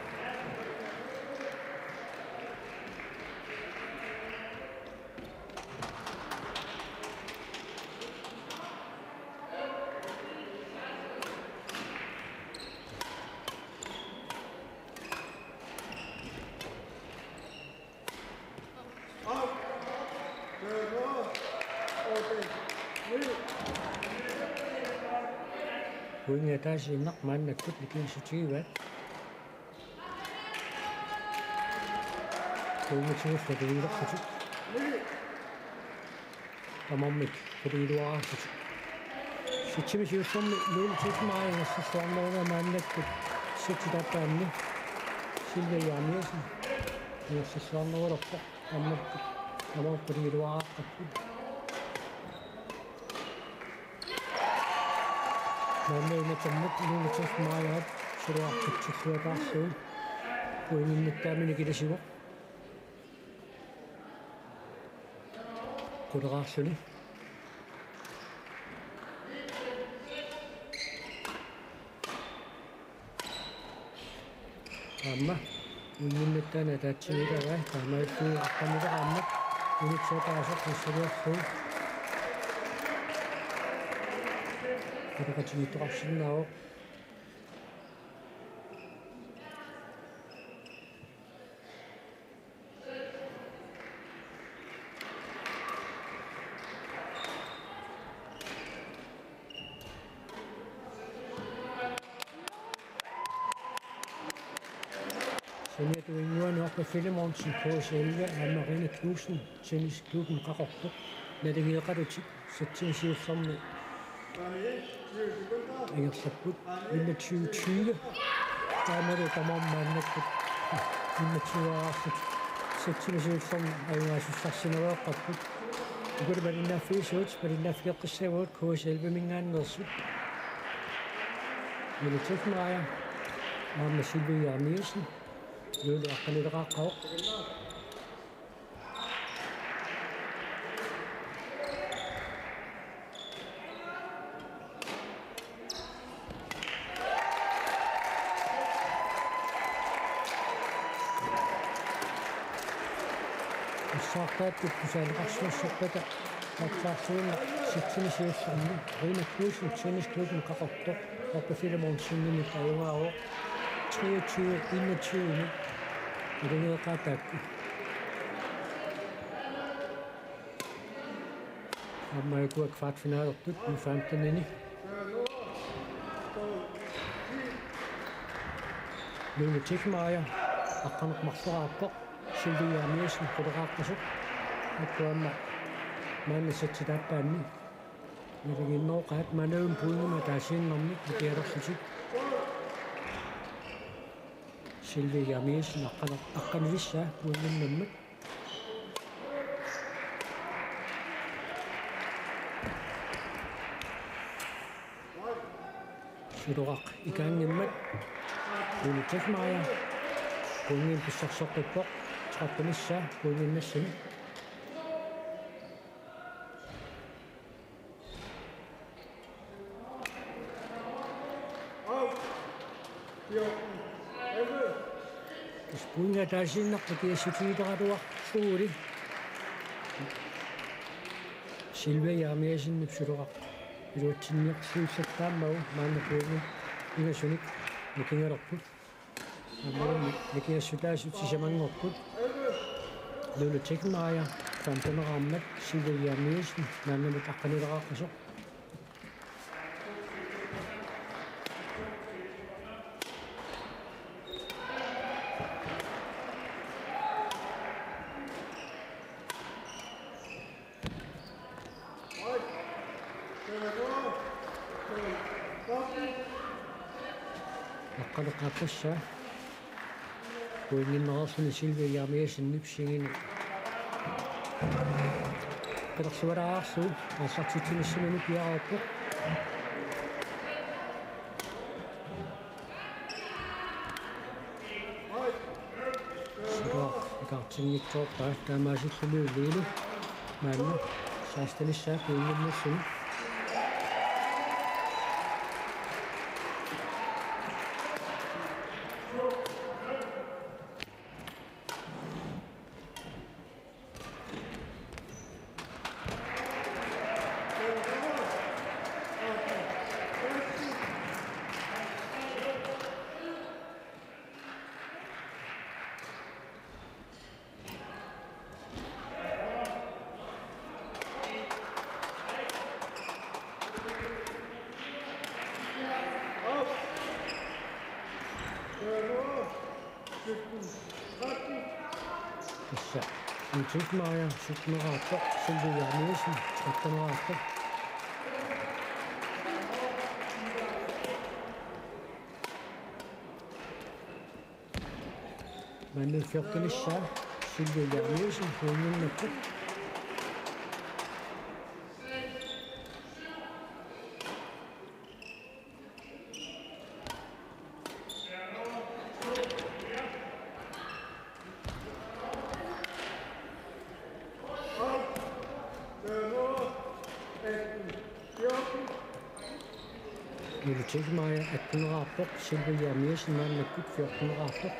Pointit ataasiinnaq maannakkut nikingassutigivaat. Pointit siullertut. Tamarmik qulingiluaartut. Sitsimik siullermi Lulu Tjekimaaja ingerlalluarnerugaa maannakkut setip aappaanni. Silvia Jeremiassen ingerlalluarnerulerpoq. Tamarmik, tamarmik qulingiluaartut. Maanna una tamarmik Lulu Tjekimaaja siuliartutsilluataarlugu. Pointinnittaamik nikilasivoq. Quleraarluni. Aamma pointinnittaanut ataatsimiitavai, taamaalilluni aqqanileraarmat unitsuataasoq nassaliorlugu. Quleraarluni toqarsinnaavoq. Saniatigut innuani Orpa Filemonsen, K S elleve, aamma Rina Knudsen, Tennisklubben Qaqortoq, naligiiqalutik, sitsimik siullermi ingerlapput, enogtyve tyve. Taamalu tamarmik maannakkut enogtyve-aarlutik sitsimik siullermi ajugaasussarsimareerparput. Ukulu malinnaaffigisavut, malinnaaffigeqqissavagut K S elleve-minngaanneersut. Lulu Tjekimaaja aamma Silvia Jeremiassen. Lulu aqqanileraarpoq. Assaartaattut tusaaneqarsimassappata aatsaarsuinnaq sitsimik siullermi Rina Knudsen, Tennisklubben Qaqortoq, Orpa Filemonsenimit ajugaavoq, treogtyve enogtyve-mik. Naligiiqaat taakku. Aamma ukua kvartfinalertut U femten-ini. Lulu Tjekimaaja aqqaneq-marloraarpoq, Silvia Jeremiassen quleraaqqisoq. Ukua aamma maanna setip aappaanni naligiinnarpaat, maannakkut pointit ataasiinnarmik nikialerlutik. Silvia Jeremiassen aqqaneq-, aqqanilissaa pointinnammat. Siuleraq ikaanngimmat Lulu Tjekimaaja pointinik pissarseqqippoq, tretten-issaa pointinnassani. Pointit ataasiinnaq nikingassutigilerallarlugit. Silvia Jeremiassenip siuleraq iluatsinniorlugu taamaammat maanna pointit pingasunik nikingalerput. Aamma nikingassutaasut sisamanngorput. Lulu Tjekimaaja femten-eraarmat, Silvia Jeremiassen maannamut aqqanileraaqqisoq. Aqqaneq-aappassaa. Pointinneqarluni Silvia Jeremiassenip singini qilersualaarlugu aallartitsinissaminut piareerpoq. Siuleraq ikaartinngitsoorpaa, taamaasilluni Lulu maanna seksten-issaa pointinnassani. Tøfmaja sytteneqarpoq, Silvia Jeremiassen tretten. Maanna fjortenissaa Silvia Jeremiassen pointinnakku. Julie Tøfmaja atteneqarpoq, Silvia Jeremiassen maannakkut fjorteneqarpoq.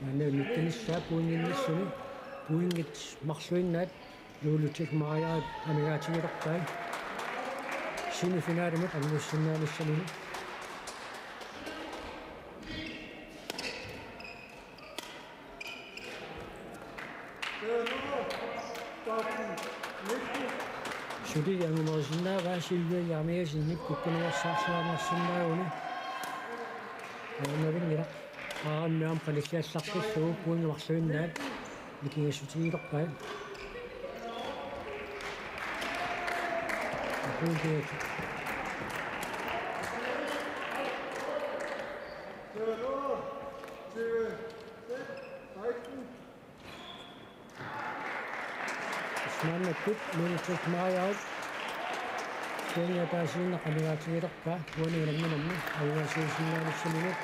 Maanna nittenissaa pointinnissani, pointit marluinnaat Julie Tøfmaja amigaatigilerpai semifinalimut angusinnaanissaminut. Suli angumerisinnaavaa Silvia Jeremiassenip kukkunersaarsimanersinnaaguni. Aanavinngilaq. Aamma aamma qanilliallaqqillugu pointit marluinnaat nikingassutigilerpai. Pointit. Maannakkut Julie Tøfmaja pointit ataasiinnaq amigaatigilerpaa, uani unamminermi ajugaasiusinnaanissaminnut.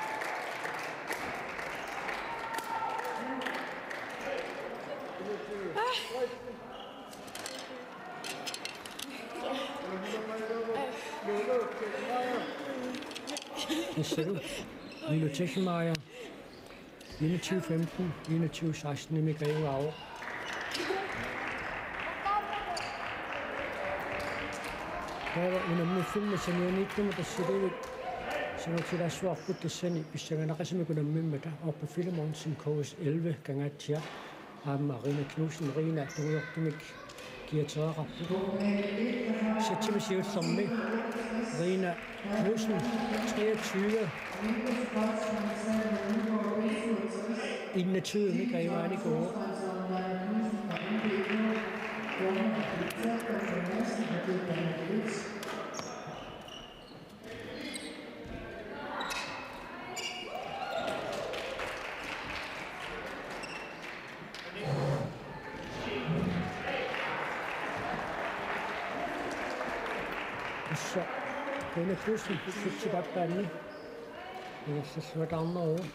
Tassalu Julie Tøfmaja enogtyve femten, enogtyve seksten-imik ajugaavoq. Taava unammiffimmi sanianiittumut tassaluunniit sanatilaassuarput, tassani pissanganaqisumik unammimmata Orpa Filemonsen, K S elleve Kangaatsiaq, aamma Rina Knudsen, Rina tungujortumik kiatereqarpoq. Sætimi siullermi Rina Knudsen, treogtyve, enogtyve-mik ajugaanikuuvoq. Tassa Rina Knudsen, sitsi taappaanni ingerlalluataarneruvoq.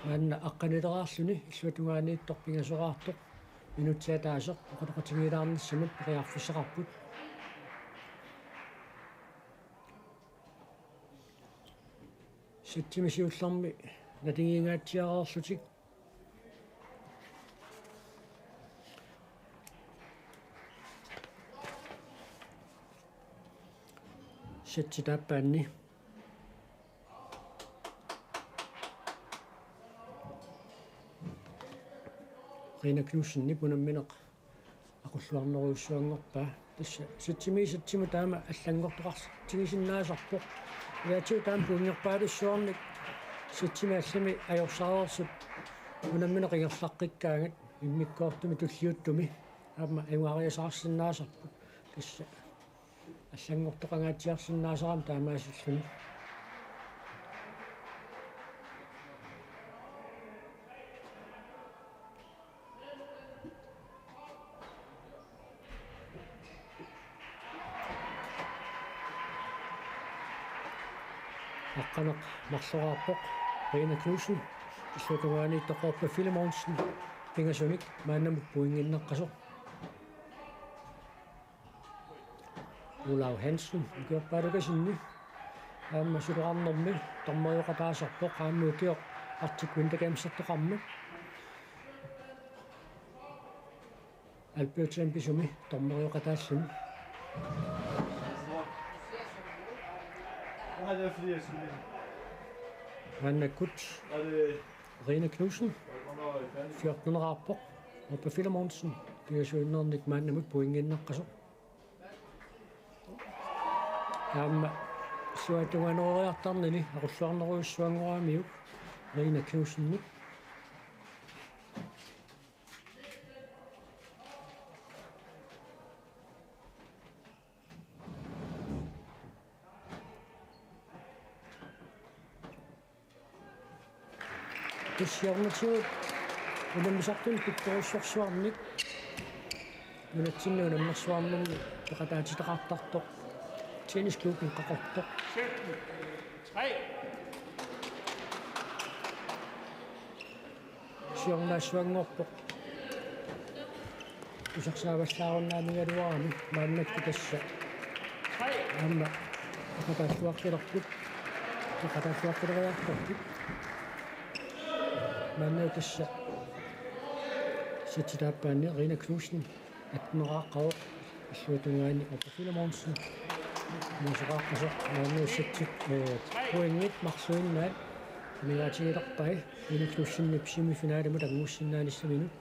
Maanna aqqanileraarluni illuatungaaniittoq pingasoraartoq minutsit ataaseq oqaloqatigiilaarnissamut periarfissaqarput. Sætimi siullermi naligiingaatsiareerlutik. Sætsi taappaanni Rina Knudsenip unammineq aqulluarnerujussuanngorpaa. Tassa sætsimiit sætsimut taama allanngortoqartigisinnaasarpoq. Ilaatigut taama pointerpaalussuarnik sætsimi allami ajorsaareersut unammineq ingerlaqqikkaangat immikkoortumi tulliuttumi aamma ajugaariasaarsinnaasarput. Tassa allanngortoqangaatsiarsinnaasarami taamaasilluni. Aqqaneq-marloraarpoq Rina Knudsen, illuatungaaniittoq Orpa Filemonsen pingasunik maannamut pointinneqasoq. Olav Hansen ukiorpaalukasinni aamma suloqarnermi dommerioqataasarpoq, aamma ukioq Arctic Winter Games-ertoqarmat Alberta Championsimi dommerioqataalluni. Maannakkut Rina Knudsen fjorteneqarpoq. Orpa Filemonsen, pingasuinnernik maannamut pointinneqasoq. Aamma illuatungaaneriartarnini aqulluarnerujussuanngoramiuk Rina Knudsenip. Tassa siornatigut unammisartunut pittorujussuarmik nunatsinni unammersuarnermi peqataatitaqartartoq tennisklubbi Qaqortoq. Siornaassuanngorpoq. Tusarsaavallaarunnaamigaluarami maannakkut tassa. Aamma peqataalluaqqilerput. Peqataalluaqqileriartorput. Maannakkut tassa. Settip aappaani Rina Knudsen atteneraqqavoq, illuatungaani Orpa Filemonsen. Musoqaqqasoq maannakkut settit, eh, pointit marluinnaat amigaatigilerpai Rina Knudsenip semifinalimut angussinnaanissaminut.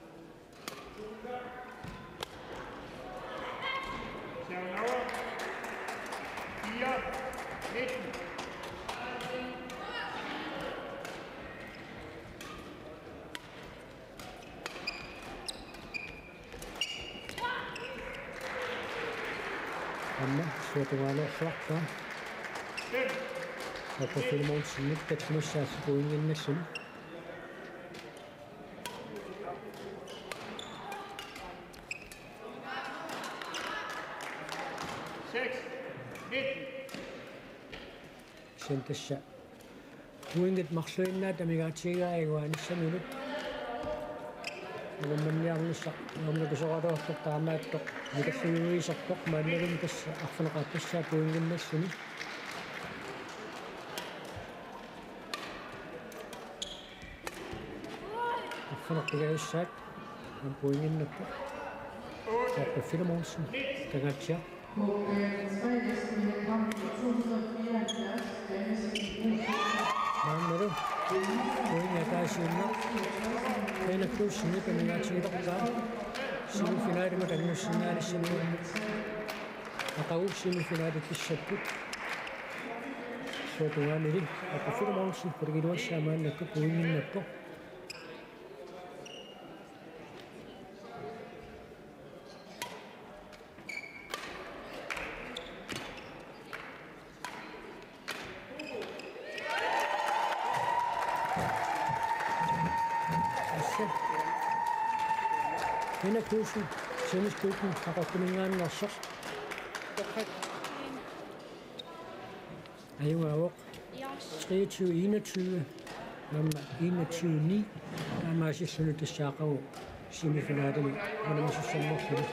Aamma illuatungaanersuarpaa. Orpa Filemonsenip tallimassaalluni pointinnalluni. Seks nitten. Kisianni tassa pointit marluinnaat amigaatigigai angussaminut. Unammanniarnissaq nuannakisoraluartoq taamaattoq mikalluiuisortoq maannalumi tassa arfineq-aappassaa pointinnalluni. Arfineq-pingajussaat aamma pointinnappoq. Orpa Filemonsen, Kangaatsiaq. Maannalu pointit ataasiinnaq Rina Knudsenip amigaatigilerpaa semifinalimut angussinnaanissaminut. Aqagu semifinalittussapput. Illuatungaanili Orpa Filemonsen qulingiluassaa maannakkut pointinnappoq. Tassa Rina Knudsen, tennisklubbi Qaqortuminngaanneersoq. Ajugaavoq. Treogtyve enogtyve, aamma enogtyve ni, taamaasilluni tassa aqagu semifinalimi unammisussanngorluni.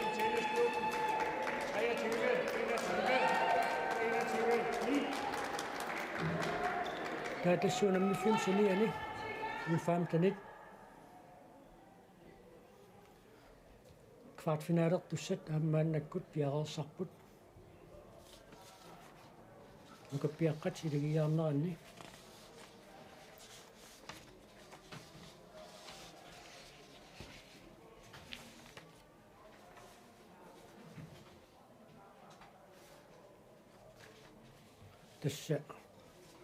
Taava tassa unammiffimmi saniani U femtenit kvartfinalertussat aamma maannakkut piareersarput. Nukappiaqqat ilagiiaarneranni. Tassa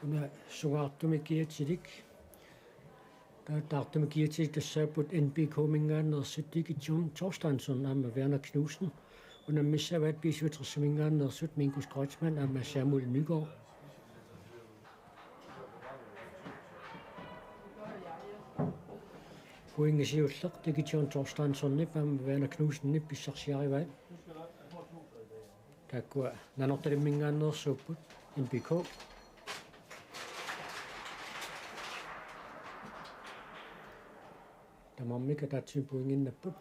una sungaartumik kiatilik. Taava taartumik kiatilik tassaapput N B K-minngaanneersut Digiton Thorsteinsson aamma Verner Knudsen. Unammissavaat B syvogtres-iminngaanneersut Minkus Kreutzmann aamma Samuel Nygaard. Pointit siulleq Digiton Thorsteinssonip aamma Verner Knudsenip pissarsiarivaat. Taakkua Nanortalimminngaanneersuupput, N B K. Tamarmik ataatsimik pointinnapput.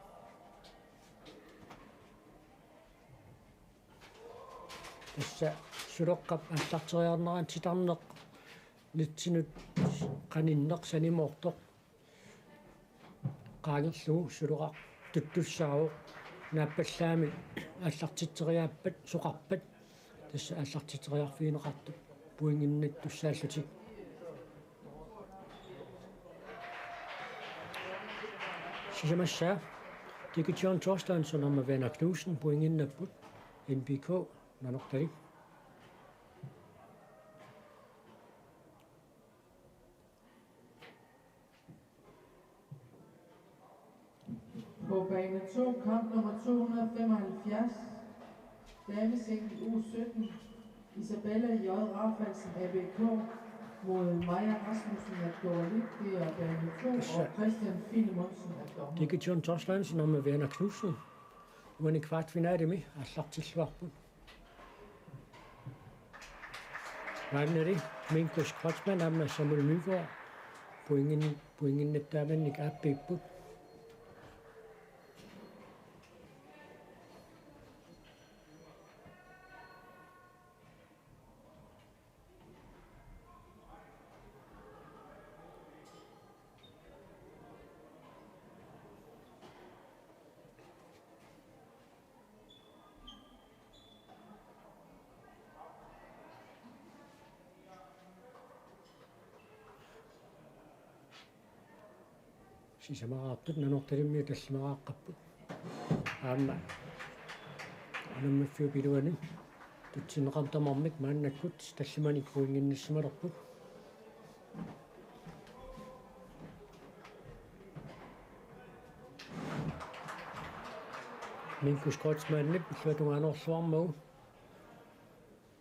Tassa suleqqap aallarteriarnerani titarneq nettinut qaninneq sanimoortoq qaangerlugu suleqartuttussaavoq, naappallaamik aallartitseriaappat, soqarpat, tassa aallartitseriarfigineqartut pointinnattussaallutik. Sisamassaa Dikke John Thorsteinsson aamma Verner Knudsen pointinnapput, N B K, Nanortalik. På bane to, kamp nummer to hundrede og femoghalvfjerds. Damesingle U sytten. Isabella J. Rafaelsen, A B K, mod Maja Rasmussen af Dorlit, det er bane to, og Christian Filemonsen af dommer. Dikke John Thorsteinsson aamma Verner Knudsen. Uani kvartfinalemi aallartilluarput. Maannali Minkus Kreutzmann aamma Samuel Nygaard pointin-, pointinnattaamannik aappiipput. Sisamaraartut Nanortalimmiut tallimaqaqqapput. Aamma unammaffiup iluani tutsinneqartut tamarmik maannakkut tallimanik pointinnassimalerput. Minkus Kreutzmannip illuatungaanerluarmagu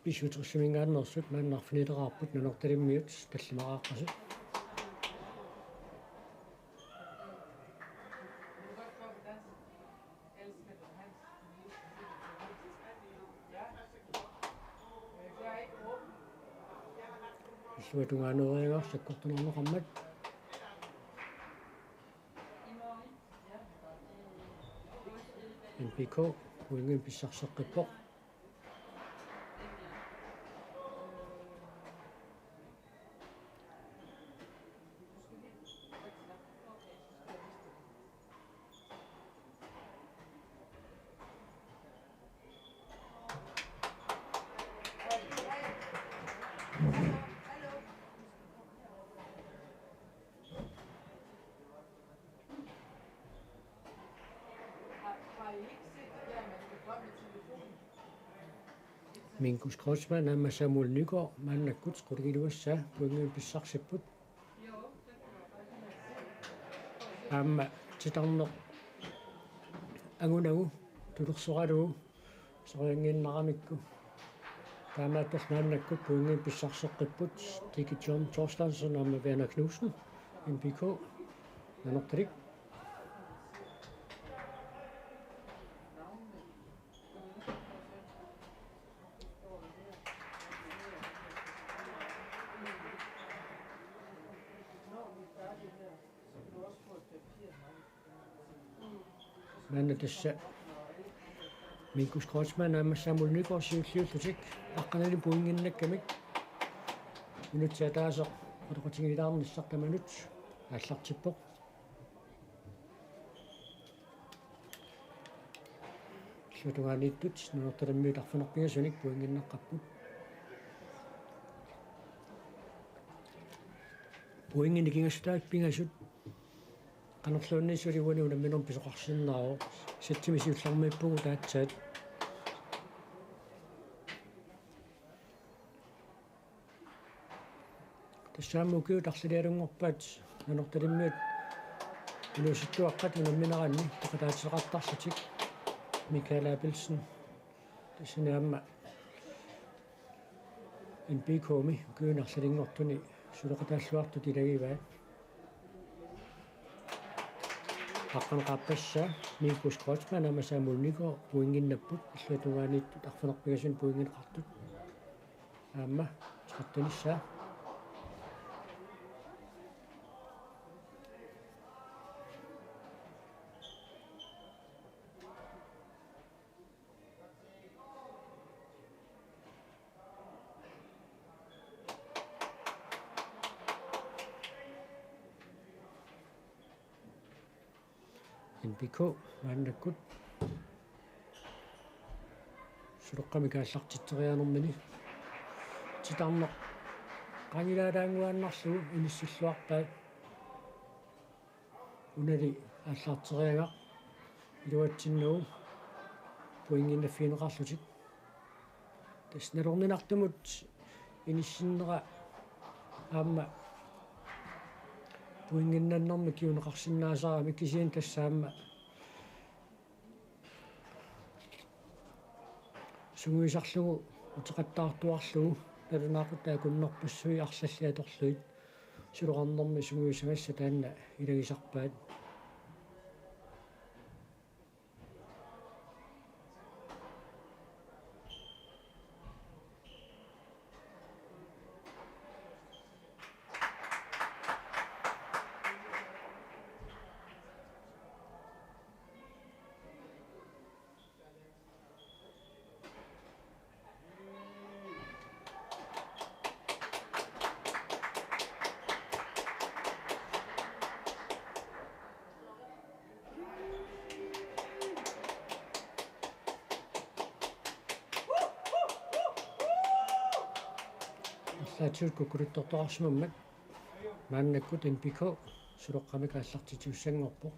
B syvogtresiminngaanneersut maanna arfinileraarput Nanortalimmiut tallimaqaqqasut. Illuatungaaneeriagaat sakkortunerneqarmat. N B K pointinik pissarseqqippoq. Minkus Kreutzmann aamma Samuel Nygaard maannakkut qulingiluassaa pointinik pissarsipput. Aamma titarneq angunagu tulersoralugu soriannginnaramikku. Taamaattorli maannakkut pointinik pissarseqqipput Dikke John Thorsteinsson aamma Verner Knudsen, N B K, Nanortalik. Maanna tassa Minkus Kreutzmann aamma Samuel Nygaard siulliullutik aqqanili pointinnakkamik minutsit ataaseq oqaloqatigilaarnissaq tamanut aallartippoq. Illuatungaaniittut Nanortalimmiut arfineq-pingasunik pointinnaqqapput. Pointinik nikingassutaat pingasut qanorluunniit suli uani unamminermi pisoqarsinnaavoq. Sætimi siullermiippugut aatsaat. Tassa aamma ukiut arlalialunngorpaat Nanortalimmiut inuusuttuaqqat unammineranni peqataateqartarlutik. Michael Abelsen tassani aamma N B K-mi ukiuni arlalinngortuni suleqataalluartut ilagivaat. Aqqaneq-aappassaa Minkus Kreutzmann aamma Samuel Nygaard pointinnapput, illuatungaaniittut arfineq-pingasunik pointinneqartut. Aamma tretten-issaa. N B K maannakkut suleqqamik aallartitseriarnermini titarneq qangilaalaannguaannarlugu inissilluarpaat. Unali aallarteriagaq iluatsinnagu pointinnaffigineqarlutik. Tassa nalorninartumut inissinnera aamma pointinnannermik kinguneqarsinnaasarami, kisianni tassa aamma sungiusarlugu uteqattaartuarlugu nalunaaqutaq akunnerpassuit arlallit atorlugit suloqarnermi sungiusagassat taanna ilagisarpaat. Arlaatigut kukkuluttortoqarsimammat maannakkut N B K suloqqamik aallartitsisussanngorpoq.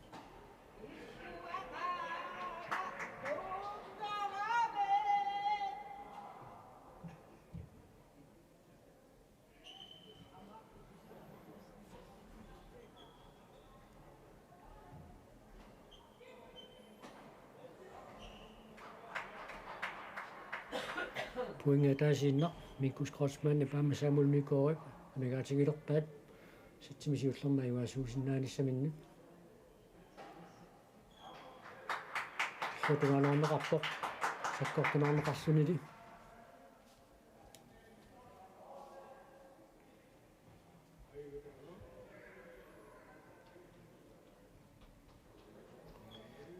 Pointi ataasiinnaq Minkus Kreutzmannip aamma Samuel Nygaardip amigaatigilerpaat setsimi siullermi ajugaasuusinnaanissaminnut. Illuatungaaneqarpoq sakkortuneqarlunili.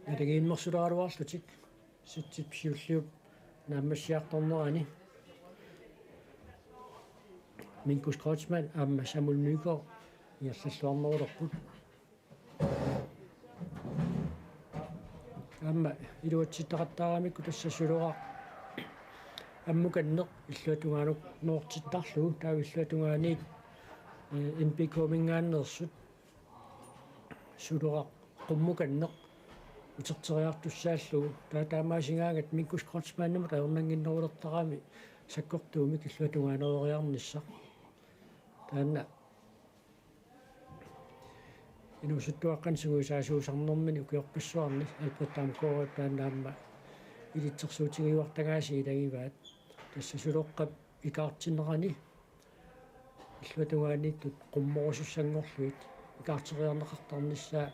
Naligiimmersuleraluarlutik setsip siulliup naammassiartornerani Minkus Kreutzmann aamma Samuel Nygaard ingerlalluarnerulerput. Aamma iluatsitseqattaaramikkit tassa suloraq ammukanneq illuatungaanukartittarlugu, taava illuatungaaniit, eh, N B K-minngaanneersut suloraq qummukanneq uterteriartussaallugu, taava taamaasigaangat Minkus Kreutzmannimut ajornannginnerulertarami sakkortuumik illuatungaaneeriarnissaq. Taanna inuusuttuaqqanik sungiusaasuusarnermini ukiorpassuarni Albert Damgaard taanna aamma ilitsersuutigiuartagaasi ilagivaat. Tassa suloqqap ikaartinnerani illuatungaaniittut qummorusussanngorlugit ikaarteriarneqartarnissaa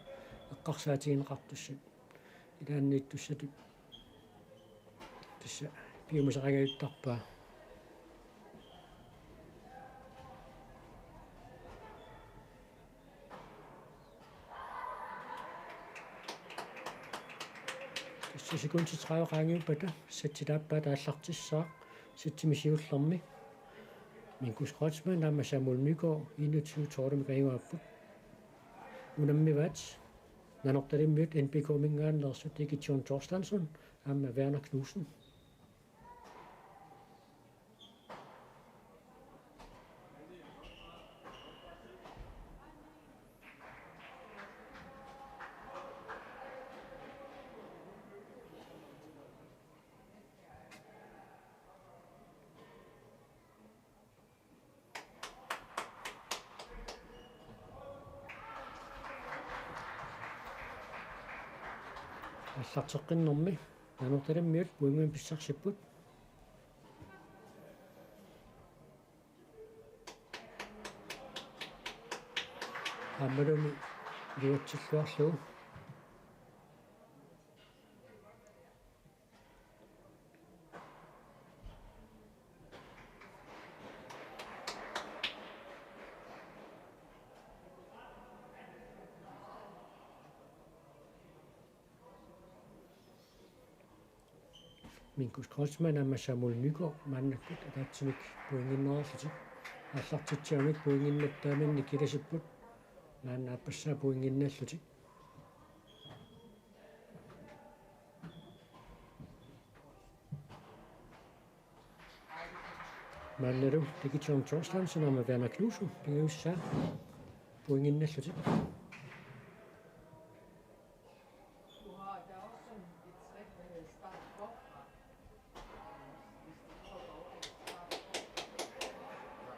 eqqarsaatigineqartussat ilaanniittussatut tassa piumasaqangajuttarpaa. Tassa sekundit tredive qaangiuppata setsit aappaat aallartissaaq setsimi siullermi. Minkus Kreutzmann aamma Samuel Nygaard enogtyve tolvimik ajugaapput. Unammivaat Nanortalimmiut N B K-minngaanneersut Dikki John Thorsteinsson aamma Verner Knudsen. Aallarteqqinnermi Nanortalimmiut pointimik pissarsipput. Aammalumi iluatsilluarlugu. Minkus Kreutzmann aamma Samuel Nygaard maannakkut ataatsimik pointinneerlutik. Aallartitsivamik pointinnat taamannak kilasipput. Maanna aappassaa pointinnaallutik. Maannalu Dikki John Thorsteinsson aamma Verner Knudsen pingajussaat pointinnaallutik.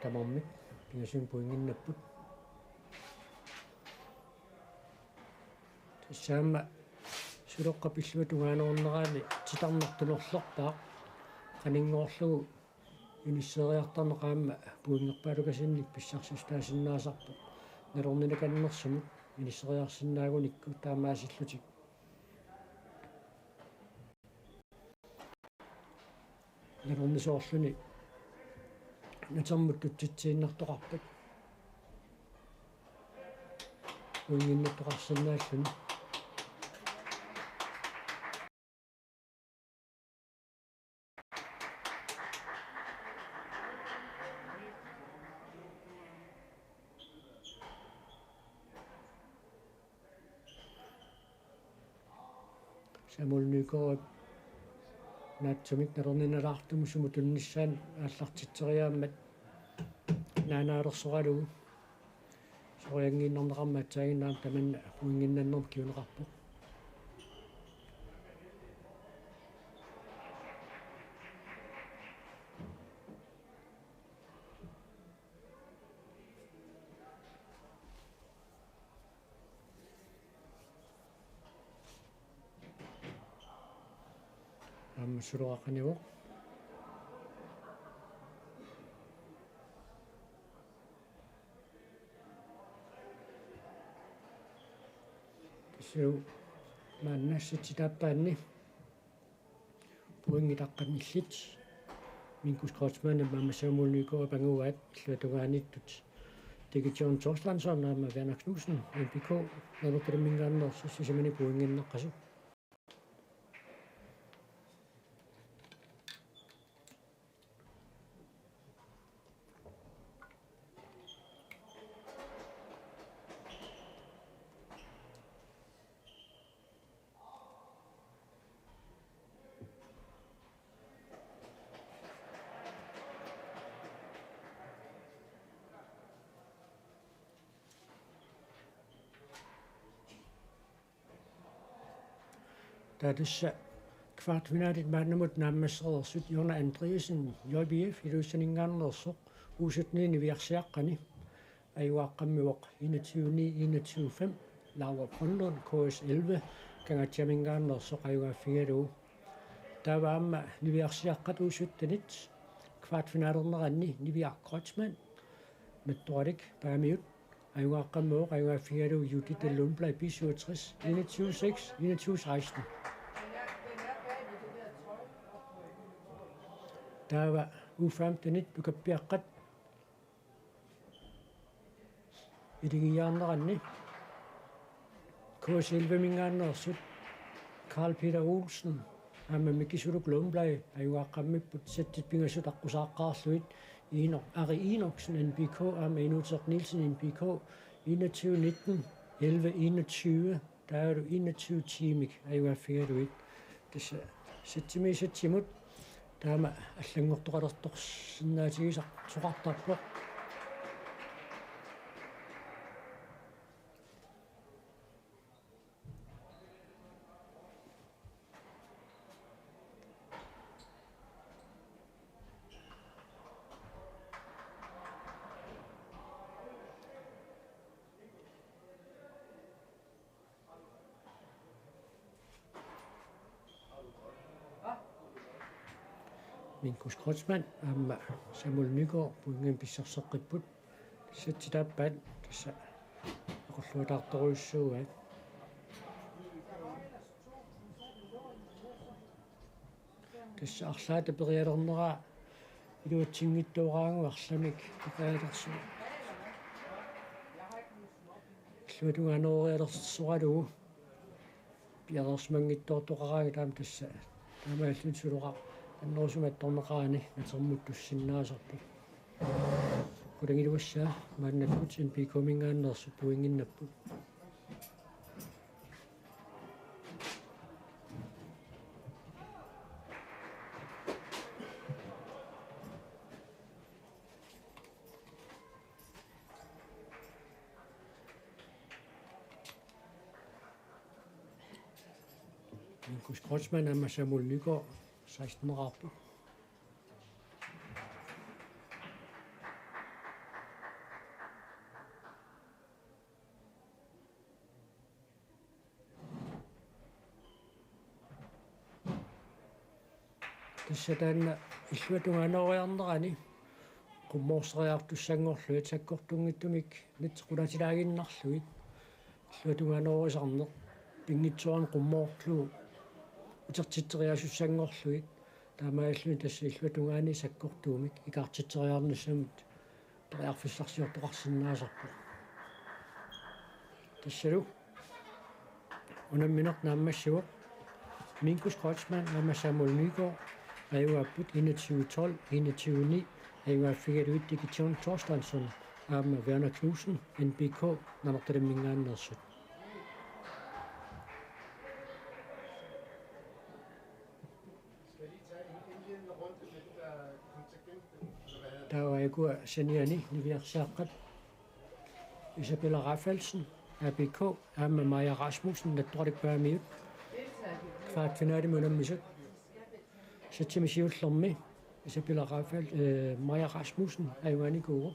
tamarmik pingasunut pointinnapput. Tassa aamma Suloqqap illuatungaanerani titarneq tunorlerpaaq, qaninngorlugu inisseeriartarneq aamma pointerpaalukasinnik pissarsissutaasinnaasarpoq. Nalorninakannersumut inisseriarsinnaagunikku taamaasillutik nalornisoorluni natermut tutsitsiinnartoqarpat pointinnattoqarsinnaalluni. Samuel Nygaard naatsumik nalorninalaartumik sumut tunnissaanut aallartitseriaammat naanaalersoralugu sorianngiinnarneqarmat aatsaannguaq tamanna pointinnannermut kinguneqarpoq. Aamma Suloqqap qanivoq. Tassa maanna sættip taappaanni pointit taqqanillit Minkus Kreutzmann aamma Samuel Nygaard angugaat illuatungaaniittut Dikki John Thorsteinsson aamma Werner Knudsen, M B K, Nanortalimmingaanneersoq, sisamani pointinnaqqasoq. Taava tassa kvartfinalit maannamut naammassereersut: Jonna Andreasen, J B F, Ilulissaninngaanneersoq, U sytten niviarsiaqqani, ajugaaqqammivoq enogtyve ni, enogtyve fem. Laura Brønlund, K S elleve, Kangaatsiaminngaanneersoq, ajugaaffigalugu. Taava aamma niviarsiaqqat U syttenit kvartfinalerneranni Niviaq Kreutzmann, Mattoralik Paamiut, ajugaaqqammivoq, ajugaaffigalugu Judith Lundblad, B syvogtres, enogtyve seks, enogtyve seksten. Taava U femtenit nukappiaqqat iligiiaarneranni K S elleve-minngaanneersut Carl Peter Olsen aamma Mikisuluk Lundblad ajugaaqqammipput, sættit pingasut aqqusaaqqaarlugit Eno-, Ari Enoksen, N B K, aamma Inuuteq Nielsen, N B K, enogtyve nitten, elleve enogtyve, taavalu enogtyve ti-mik ajugaaffigalugit. Tassa sættimi sættimut taama allanngortoqalertorsinnaatigisar-, soqartarpoq. Minkus Kreutzmann aamma Samuel Nygaard pointinik pissarseqqipput. Sætsit taappaat tassa eqorluataartorujussuugaat. Tassa arlaata perialerneraa iluatsinngitsooraangat arlamik peqajalersugut. Illuatungaaneerialersoralugu piareersimanngitsoortoqaraangat aamma tassa taamaalilluni Suloqqap annerusumik attorneqarani natermut tussinnaasarpoq. Qulingiluassaa maannakkut N B K-minngaanneersut pointinnapput. Minkus Kreutzmann aamma Samuel Nygaard seksten-eraarput. Tassa taanna illuatungaaneruiarnerani qummoorseriartussanngorlugit sakkortunngitsumik natseq qulaatilaaginnarlugit illuatungaaneruisarneq pinngitsoorani qummoorlugu utertitseriaasussanngorlugit taamaalilluni tassa illuatungaani sakkortuumik ikaartitseriarnissamut periarfissarsiortoqarsinnaasarpoq. Tassalu unammineq naammassivoq Minkus Kreutzmann aamma Samuel Nygaard ajugaapput enogtyve tolv, enogtyve ni, ajugaaffigalugit Digition Thorsteinsson aamma Werner Knudsen, N B K, Nanortalimminngaanneersut. Taava ukua saniani niviarsiaqqat Isabella Rafaelsen, A B K, aamma Maja Rasmussen, Nattoqalik Paamiut, kvartfinalemi unammisut. Satsimi siullermi Isabella Rafael, eh, Maja Rasmussen ajugaanikuuvoq.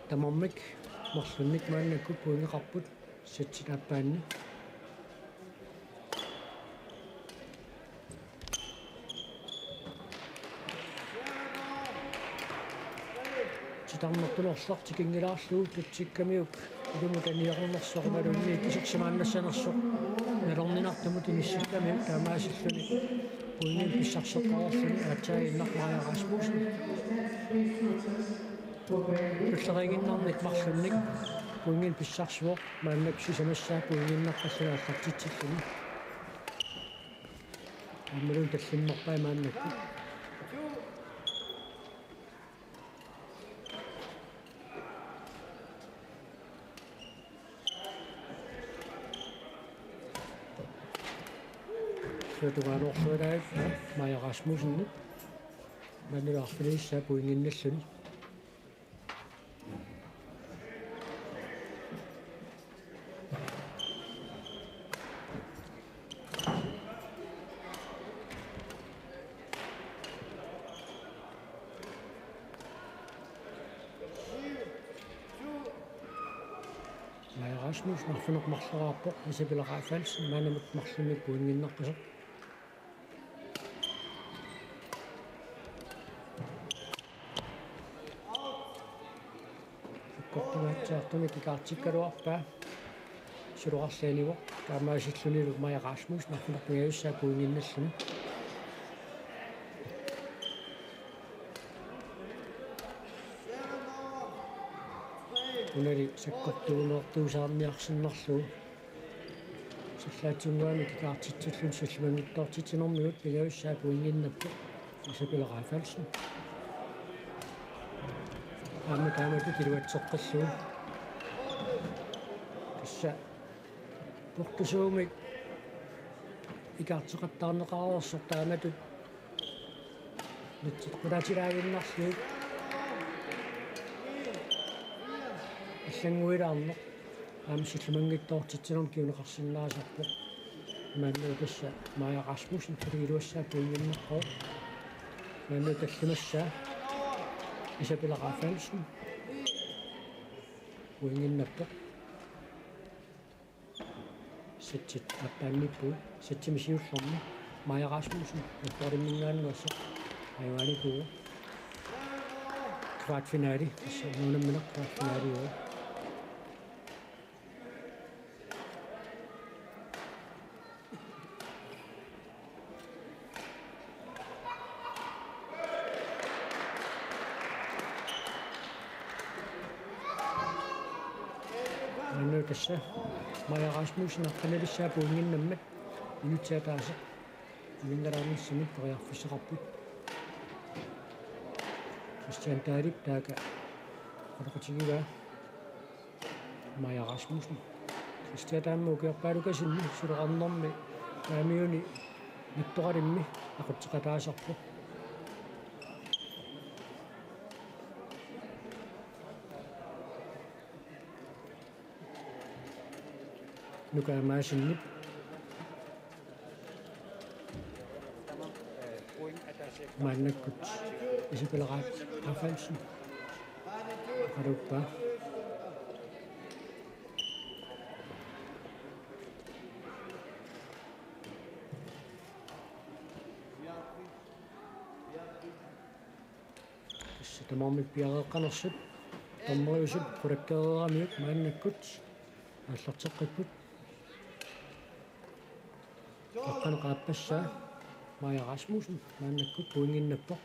Tamarmik marlunnik maannakkut pointeqarput satsit aappaanni. Titarnertunersoq tikinngilaarlugu tatsikkamiuk ilumut aniarnersoq imaluunniit isersimaannassanersoq nalorninartumut inissikkamiuk taamaasilluni pointinik pissarseqqaarluni aatsaaginnaq Maja Rasmussen. Tulleriiginnarnik marlunnik pointinik pissarsivoq maannakkut sisamassaa pointinnarpalluni aallartitsilluni. Aammalu tallimaarpai maannakkut. Illuatungaanerusorujussuuvoq Maja Rasmussen. Maannalu arfinilissaa pointinnalluni. Maja Rasmussen arfineq-marloraarpoq Isabella Rafaelsen maannamut marlunnik pointinnarpasoq. Sakkortugatsiartumik ikaartikkaluarpaa. Suloqarlianivoq taamaasillunilu Maja Rasmussen arfineq-pingajussaa pointinnalluni. Unali sakkortuunertuusaarniarsinnarlugu. Sallaatsunnguamik ikaartitsilluni tallimanngitsoortitsinermigut pingajussaa pointinnarpoq Isabella Rafaelsen. Aamma taamatut iluatseqqillugu. Tassa portusuumik ikaarteqattaarneqareersoq taamatut natsit qulaatilaaginnarlugit allannguilaarneq aamma tallimanngitsoortitsinermut kinguneqarsinnaasarpoq. Maanna tassa Maja Rasmussen iluassaa pointinnarpoq. Maanna tallimassaa Isabella Rafaelsen pointinnarpoq. Satsit aappaanniippugut, satsimi siullermi Maja Rasmussen Nattoqalimminngaanneersoq ajugaanikuuvoq. Kvartfinali, tassa unammineq kvartfinaliuvoq. Maanna tassa Maja Rasmussen aqqanilissaa pointinnarmat minutsit ataaseq anginnalaarnissamik periarfissaqarput. Christian Dahlip taakku oqaloqatigivaa. Maja Rasmussen. Kristian taama ukiorpaalukasinni suloqarnermi Paamiuni Nattoqalimmi aqutseqataasarpoq. Nuka Madsenip. Maannakkut Isabella Ra-, Rafaelsen. Qaluppaa. Tassa tamarmik piareeqqanersut. Dommeriusup qulakkeereeramiuk maannakkut aallarteqqipput. Aqqaneq-aappassaa Maja Rasmussen maannakkut pointinnappoq.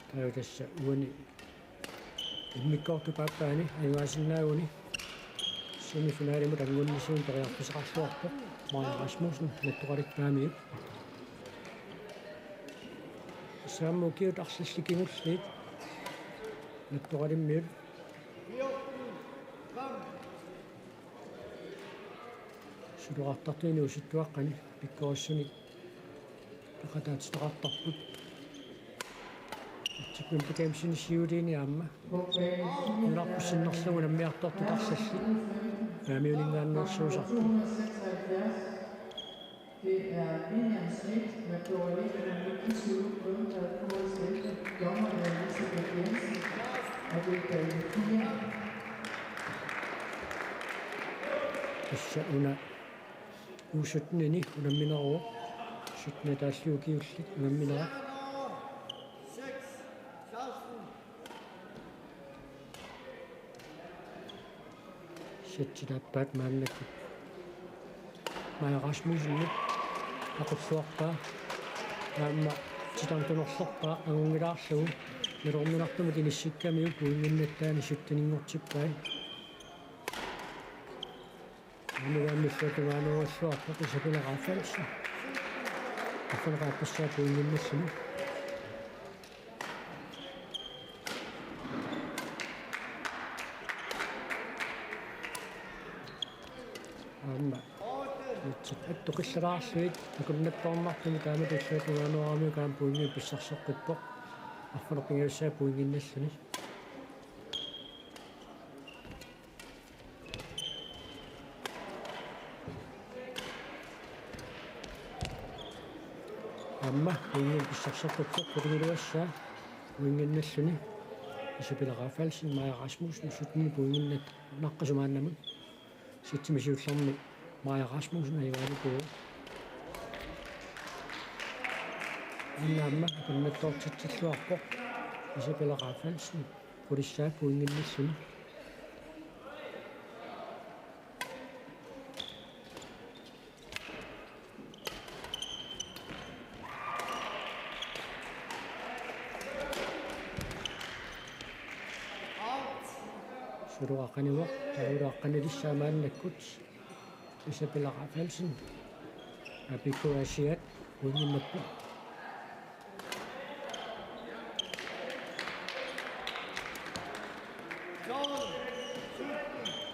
Taava tassa uani immikkoortup aappaani ajugaasinnaaguni semifinalimut angunnisuunik periarfissaqarluarpoq Maja Rasmussen, Nettoqalimpaamiut. Saammi ukiut arlallit kingulliit Nettoqalimmiut suloqartartuni inuusuttuaqqani pikkorissunik peqataatitaqartarput. Arctic Winter Gamesini siuliini aamma. Nunarput sinnerlugu unammiartortut arlallit naamiuninngaanneersuusarput. Det er William Schmidt med Doreen Mølkesø, uden for K S elleve. Dommer er Elisabeth Jensen, og det er banen fire. Tassa una U sytten-ini unammineruvoq, sytten-aatallu ukiullit unamminerat. Setsit aappaat maannakkut Maja Rasmussenip aqulluarpaa. Aamma titarneq tunorlerpaa angunngilaarlugu. Nalorninartumut inissikkamiuk pointinnattaani sytteninngortippai. Aamma illuatungaanoorujuarpoq Isabella Rafaelsen. Aqqaneq-aappassaa pointinnalluni. Aamma. Itsit attoqillalaarlugit akunnattoornartumik taamatut illuatungaanooramik aamma pointinik pissarseqqippoq. Arfineq-pingajussaa pointinnalluni. Aamma pointinik pissarseqqippoq qulingiluassaa pointinnalluni. Isabella Rafaelsen, Maja Rasmussen, sytten pointinnat naqqisumaannamut. Setsimi siullermi Maja Rasmussen ajugaanikuuvoq. Aamma aamma akunnattoortitsilluarpoq Isabella Rafaelsen qulissaa pointinnalluni. Suloqaqanivoq, taavalu aqqanilissaa maannakkut Isabella Rafaelsen. Apikku asiat pointinnappoq.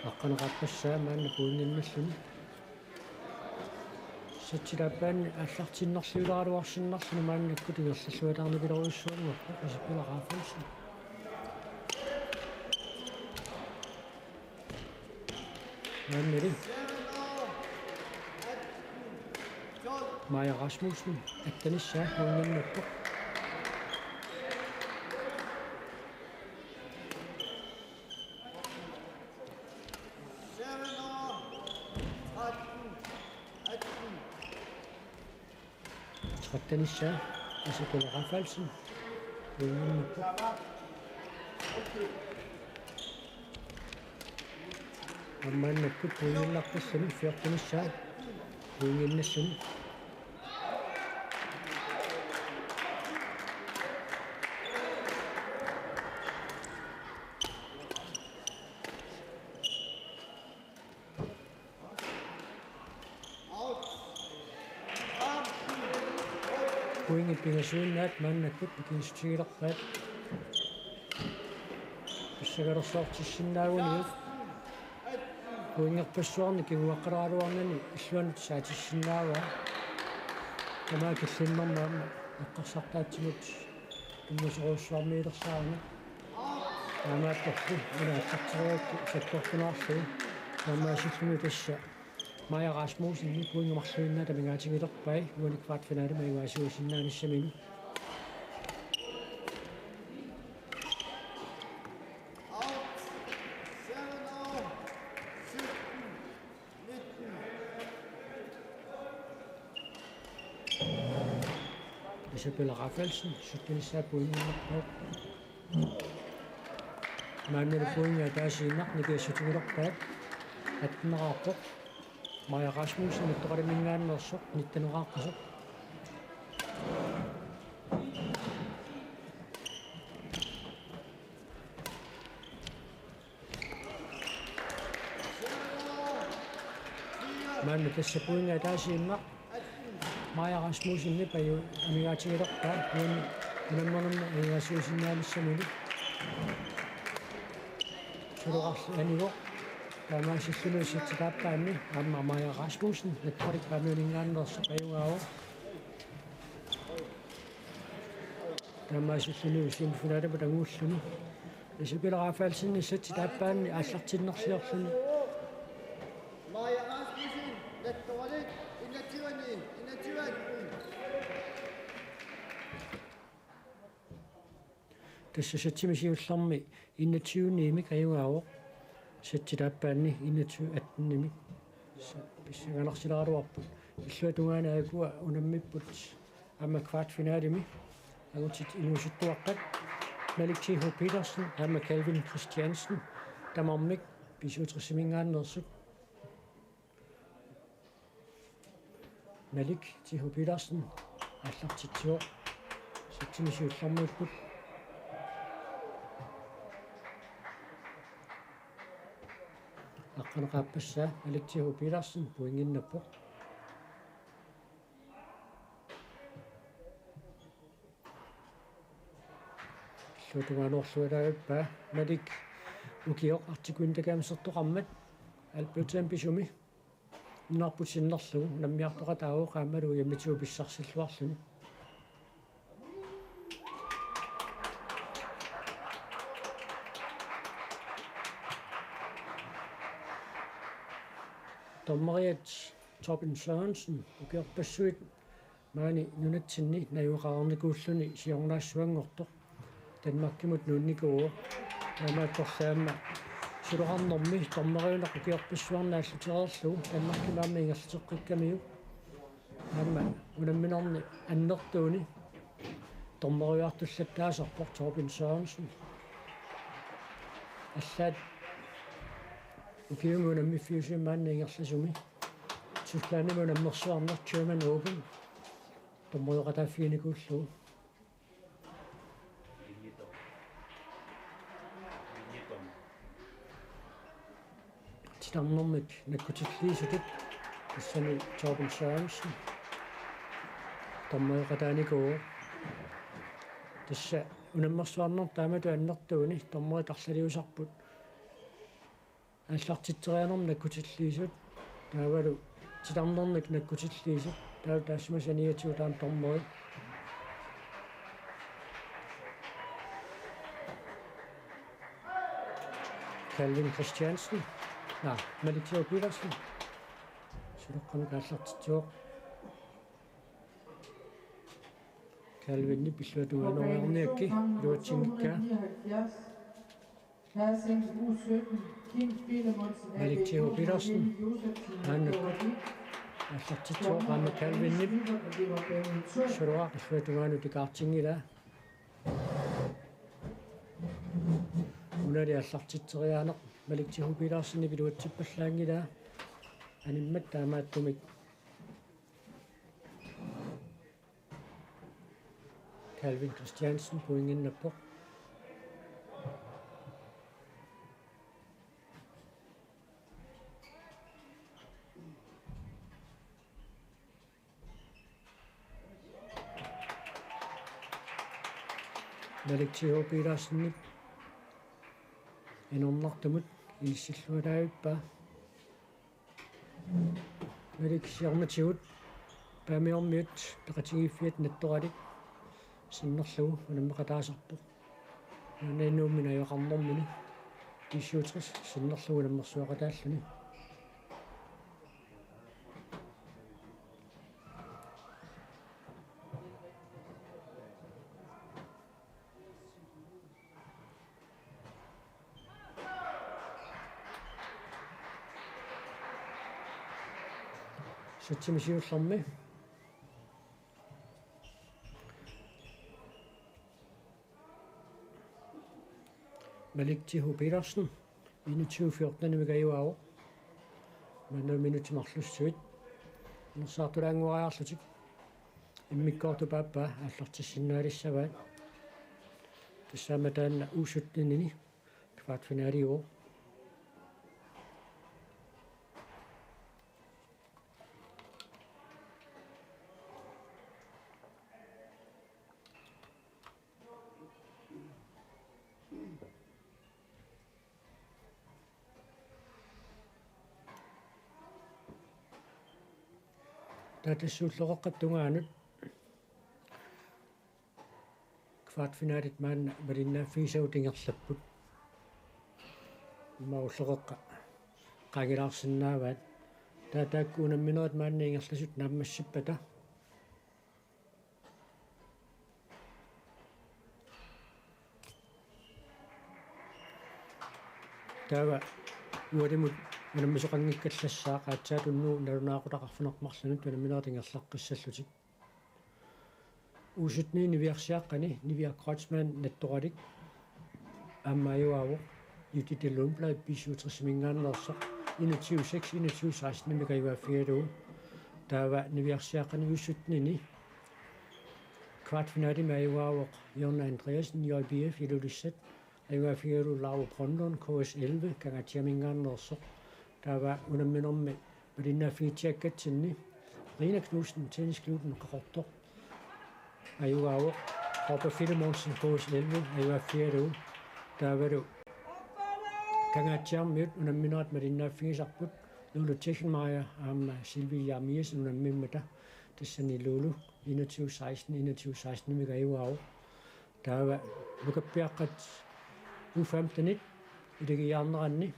Aqqaneq-aappassaa maanna pointinnalluni. Setsit aappaanni aallartinnerliulaaraluarsinnarluni maannakkut ingerlalluataarnipiloorujussuuvoq Isabella Rafaelsen. Maannali Maja Rasmussen, attanissaa, pointinnappoq. Trettenissaa, Isabella Rafaelsen. Pointinnappoq. Aamma maannakkut pointinnarpalluni, fjortenissaa. Pointinnalluni. Pointit pingasuinnaat maannakkut pikiissutigilerpaat. Pissangalersoortissinnaaguniuk pointerpassuarnik kinguaqqaleraluarnani illuanut saatissinnaavaa. Tamakku killinnermi aamma eqqarsartaatsimut tunngasorujussuarmiilersaarami. Taamaattorli una aallartereerikku sakkortunaarlugu. Taamaasilluni tassa Maja Rasmussenip pointit marluinnaat amigaatigilerpai uani kvartfinalemi ajugaasiusinnaanissaminut. Isabella Rafaelsen, syttenissaa pointinnarpoq. Maannalu pointit ataasiinnaq nipiassutigilerpaat. Atteneraarpoq. Maja Rasmussen, Nettoqaliminngaanneersoq, nitteneraaqqisoq. Maanna tassa pointit ataasiinnaq Maja Rasmussenip aju amigaatigilerpaa uani unamminermi ajugaasiusinnaanissaminut. Suloqarli anivoq. Taamaasilluni settip aappaani aamma Maja Rasmussen, Nettoqalik Faamiuninngaanneersoq, ajugaavoq. Taamaasilluni semifinalimut angulluni Isabella Rafaelsen settip aappaani aallartinnersiorluni. Maja Rasmussen, Nettoqalik, enogtyve ni, enogtyve atten. Tassa settimi siullermi enogtyve ni-mik ajugaavoq. Settip aappaani enogtyve atten-imik. Tassa pissanganarsilaaraluarput. Illuatungaani aajuku unammipput aamma kvartfinalemi angutit inuusuttuaqqat Malik T H Petersen aamma Calvin Christiansen tamarmik B syvogtres-iminngaanneersut. Malik T H Petersen aallartitsivoq. Settimi siullermiipput. Aqqaneq-aappassaa Malik T H Petersen pointinnappoq. Illuatungaanuorlualaarpaa Malik ukioq Arctic Winter Gamesertoqarmat Albertaami pisumi. Nunarput sinnerlugu unammiartoqataavoq aammalu ujammitigut pissarsilluarluni. Dommeriat Torben Sørensen ukiorpassuit maani nunatsinni najugaqarnikuulluni siornaassuanngortoq Danmarkimut nuunnikuuvoq. Taamaattorli aamma suloqarnermi dommeriuneq ukiorpassuarni aallutereerlugu Danmarkimi aamma ingerlateqqikkamiuk. Aamma unamminerni annertuuni dommeriuartullattaasarpoq Torben Sørensen. Allaat ukiumi unammiffiusumi maanna ingerlasumi Tysklandimi unammersuarneq German Open dommerioqataaffiginikuullugu. Titarnermik nakkutilliisutut tassani Torben Sørensen dommerioqataanikuuvoq. Tassa unammersuarneq taamatut annertuuni dommerit arlaliusarput. Aallartitseriarnermik nakkutilliisut. Taavalu titarnermik nakkutilliisut. Taavalu taassuma saniatigut taanna dommeri. Calvin Christiansen. Naa, Malik T H Petersen. Suloqqamik aallartitsivoq. Calvinip illuatungaanuarniakkit iluatsinngikkaa. Malik T H Petersen. Maanna aallartitsivoq aamma Calvinip. Suloqaq illuatungaanut ikaartinngilaa. Unali aallartitseriaaneq Malik T H Petersenip iluatsippallaanngilaa. Animmat taamaattumik Calvin Christiansen pointinnappoq. Malik T H Petersenip inornartumut inissilluarpaa. Malik siornatigut Paamiormiut peqatigiiffiat Nettoqalik sinnerlugu unammeqataasarpoq. Maanna Nuummi najugaqarnermini B syvogtres sinnerlugu unammersuaqataalluni. Satsimi siullermi Malik Tihu Petersen, enogtyve fjorten-imik ajugaavoq. Maanna minutsit marlussuit inersaartulaannguariarlutik immikkoortut paappaa aallartissinnaalissavaat. Tassa aamma taanna U sytten-ini kvartfinaliuvoq. Taava tassa ulloqeqqap tungaanut kvartfinalit maanna malinnaaffigisagut ingerlapput. Immaqa ulloqeqqat qaangilaarsinnaavaat. Taava taakku unamminerit maanna ingerlasut naammassippata. Taava ualimut unammisoqanngikkallassaaq aatsaat unnugu nalunaaqutaq arfineq-marlunut unamminerit ingerlaqqissallutik. U sytten-imi niviarsiaqqani Niviaq Kreutzmann Nattoralik aamma ajugaavoq. Judithe Lundblad B syvogtres-iminngaanneersoq enogtyve seks, enogtyve seksten-imik ajugaaffigalugu. Taava niviarsiaqqani U sytten-ini kvartfinalimi ajugaavoq Jonna Andreasen, J B F Ilulissat, ajugaaffigalugu Laura Brønlund, K S elleve, Kangaatsiaminngaanneersoq. Taava unamminermi malinnaaffigitiakkatsinni Rina Knudsen, Tennisklubben Qaqortoq, ajugaavoq. Robert Filemonsen, K S elleve, ajugaaffigalugu. Taavalu Kangaatsiarmiut unamminerat malinnaaffigisarput, Lulu Techenmeier aamma Silvia Jeremiassen unammimmata, tassani Lulu enogtyve seksten, enogtyve seksten-imik ajugaavoq. Taava nukappiaqqat U femten-it ilagiiaarneranni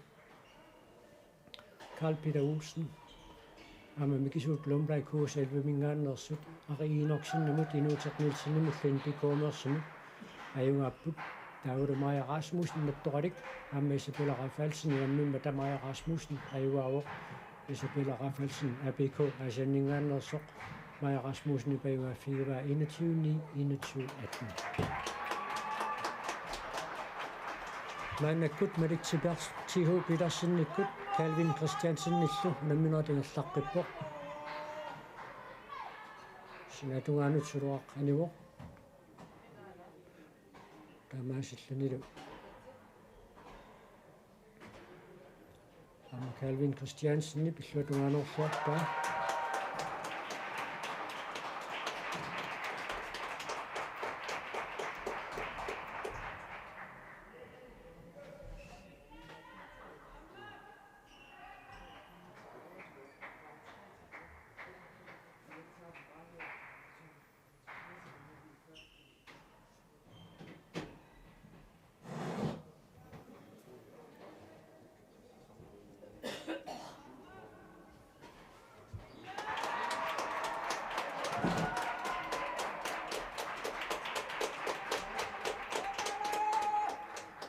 Karl Peter Olsen aamma Mikisuut Lundblad K S elleve-minngaanneersut, Ari Enoksenimut, Inuuteq Nielsenimut, Lene Bigummersumut ajugaapput. Taavalu Maja Rasmussen Nattoralik aamma Isabella Rafaelsen unammimmata, Maja Rasmussen ajugaavoq. Isabella Rafaelsen, A B K Aasianninngaanneersoq, Maja Rasmussenip ajugaaffigivaa enogtyve ni, enogtyve atten. Maannakkut Malik Tiber-, Tihu Petersenikkut Calvin Christiansenillu unamminerit ingerlaqqippoq. Sinaatungaanut Suluaq anivoq. Taamaasillunilu aamma Calvin Christiansenip illuatungaanorluarpaa.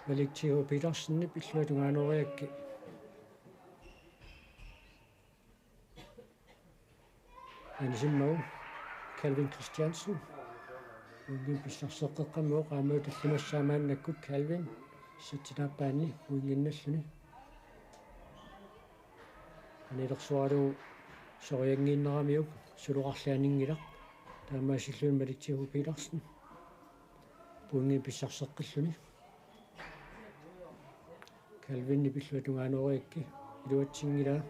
Malik Tihu Petersenip illuatungaanoriakkit anisimmagu Calvin Christiansen. Pointimik pissarseqqeqqammerpoq, aamma tallimassaa maannakkut Calvin satsitaappaanni pointinnalluni. Anilersualu sorianngiinnaramiuk suloqarlianinngilaq, taamaasilluni Malik Tihu Petersen pointimik pissarseqqilluni. Calvinip illuatungaanoriakkit iluatsinngilaa.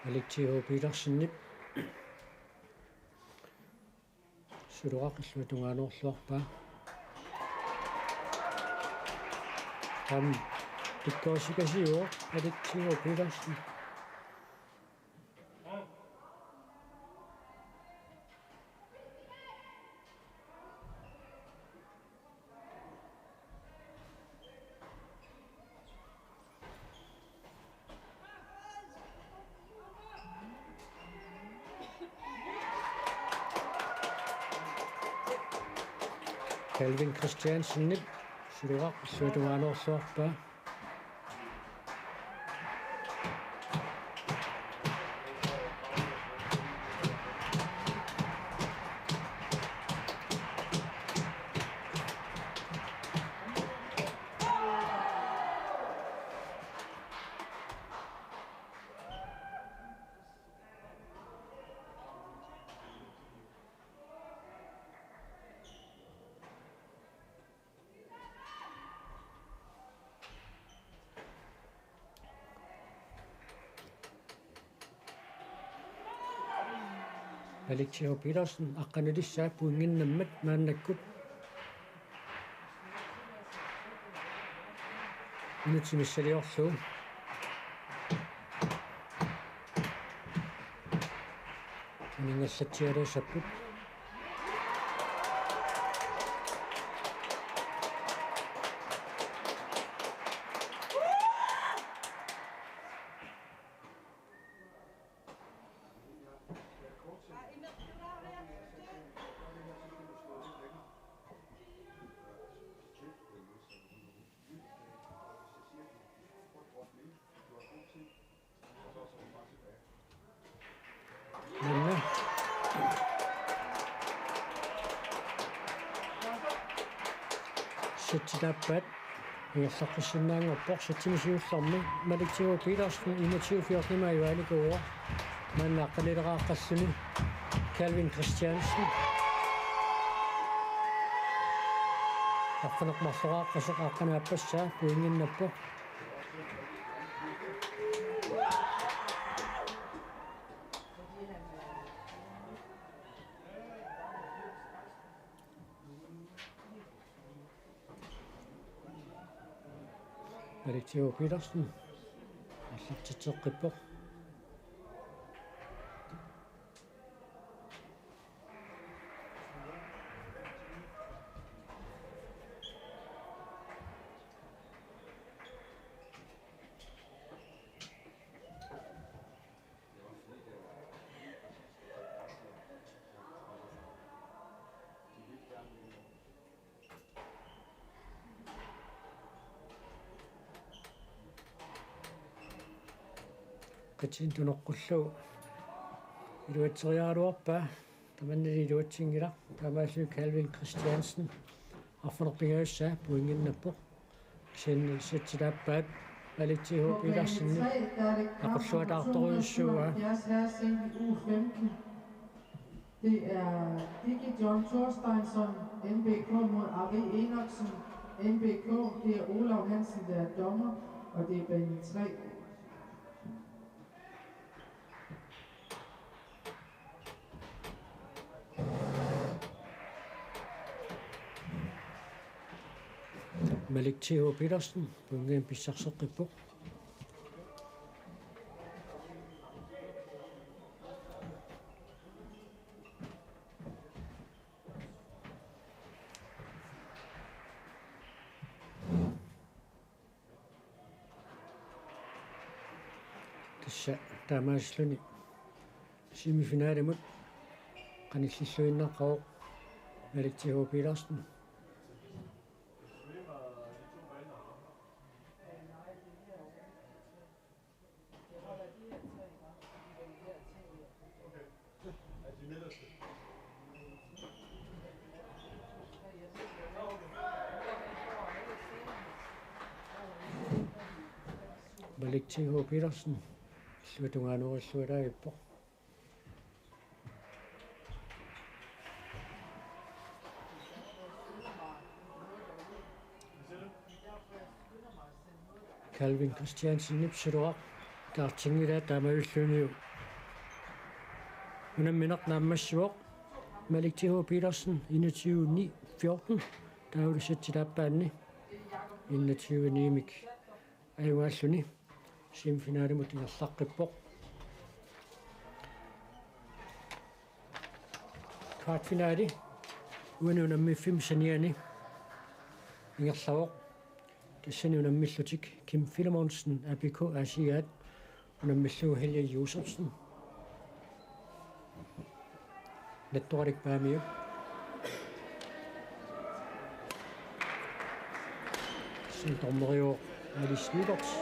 Alex T H Petersenip. Suloqaq illuatungaanuorluarpaa. Aamma pikkorissikasiuvoq Alex T H Petersen. Calvin Christiansenip suloqaq illuatungaanuorluarpaa. Alex T H Petersen aqqanilissaa pointinnarmik maannakkut. Minutsit missiliorlugu. Uninngallatsialassapput. Sætsi taappaat ingerlaqqissinnaanngorpoq, sætsimi siullermi Malik Timo Petersen, enogtyve fjorten, imaluunniit Juaani Kuuo. Maanna aqqanileraqqalluni Calvin Christiansen. Arfineq-marloqaqqasoq aqqaneq-aappassaa pointinnarpoq. Alex Timo Petersen. Aallartitseqqippoq. Qitiit tunoqqullugu iluatseriaraluarpaa, tamannali iluatsinngilaq, taamaalilluni Calvin Christiansen. Arfineq-pingajussaa pointinnarpoq. Kisianni sætsi taappaat Alex T H Petersen aqulluataartorujussuuaa. Det er Dikki John Thorsteinsson, N B K, mod Ari Enoksen, N B K. Det er Olav Hansen, der er dommer, og det er bane tre. Malik T H Petersen, pointinik pissarseqqippoq. Tassa taamaasilluni semifinalimut qanillilluinnaqqavoq Malik T H Petersen. Malik T H Petersen illuatungaanuorilluinnarpoq. Calvin Christiansenip suloqaq taartinngilaa, taamaalillunilu Unammineq naammassivoq Malik T H Petersen enogtyve ni fjorten, taavalu sætsit aappaanni enogtyve ni-mik ajugaalluni semifinalimut ingerlaqqippoq. Kvartfinale uani unammiffimmi saniani ingerlavoq. Tassani unammillutik Kim Filemonsen, A B K Aasiaat, unammillugu Helge Josefsen, Nattoralik Paamiut. Tassani dommeriuvoq Alice Lyberth.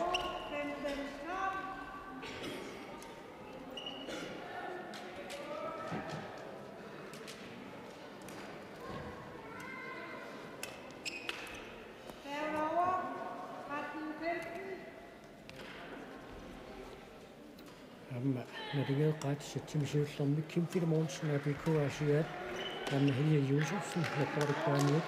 Aamma nalingeeqqaat sætsimi siullermi Kim Filemonsen, A B K Aasiaat, aamma Helge Josefsen, Nattoralik Paamiut.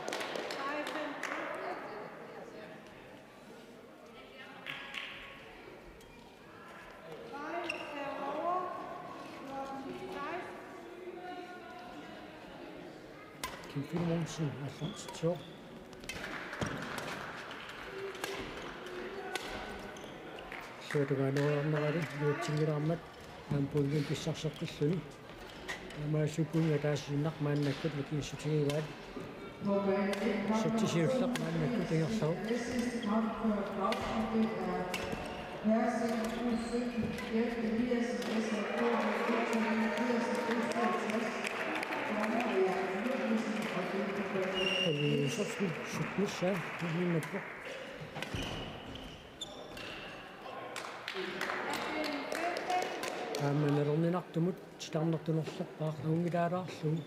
Kim Filemonsen aallartitsivoq. Illuatungaaneriarnerali iluatsinngilaarmat aamma pointinik pissarseqqilluni. Taamaasilluni pointit ataasiinnaq maannakkut nakinissutigivaat. Sætsi siulleq maannakkut ingerlavoq. Eli Josefsen, sytten, så, nu er vi med på. Aamma nalorninartumut titarnertunerlerpaaq aungilaalaarlugu,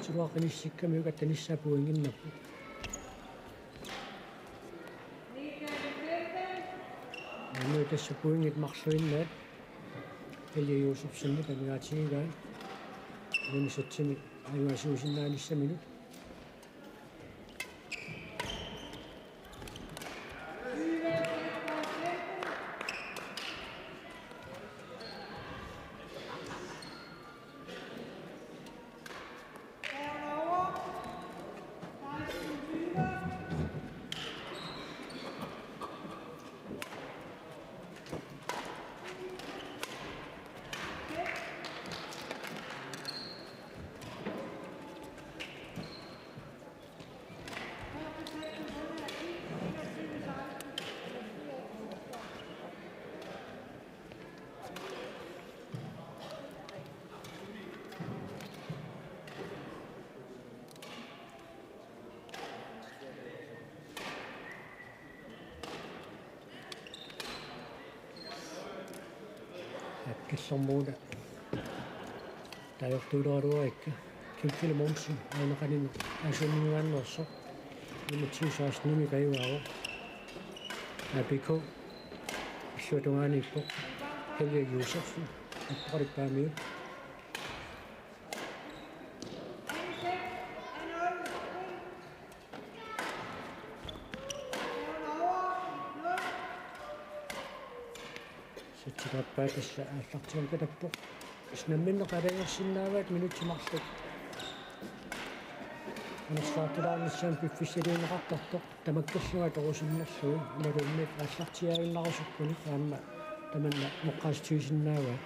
suluaqinissikkamiuk atanissaa pointinnarpoq. Aamma tassa pointit marluinnaat Helge Josefsenip amigaatigigai. Aamma sætsimi ajugaasuusinnaanissaminut. Akillermut taagortuulaaraluarikka Kim Filemonsen aana qanimut aasianninngaanneersoq enogtyve seksten-imik ajugaavoq. A B K illuatungaaniippoq Helge Josefsen, Nattoralik Paamiut. Sætsit aappaa tassa aallartigalugit katappoq. Tassa namminneq aalajangersinnaavaat minutsit marluk anersaartulaanissamut piffissaliunneqartartoq. Tamakkerlugu atorusunnerlugu imaluunniit aallartiaajunnarusukkuni aamma tamanna eqqaasitsissinnaavaat.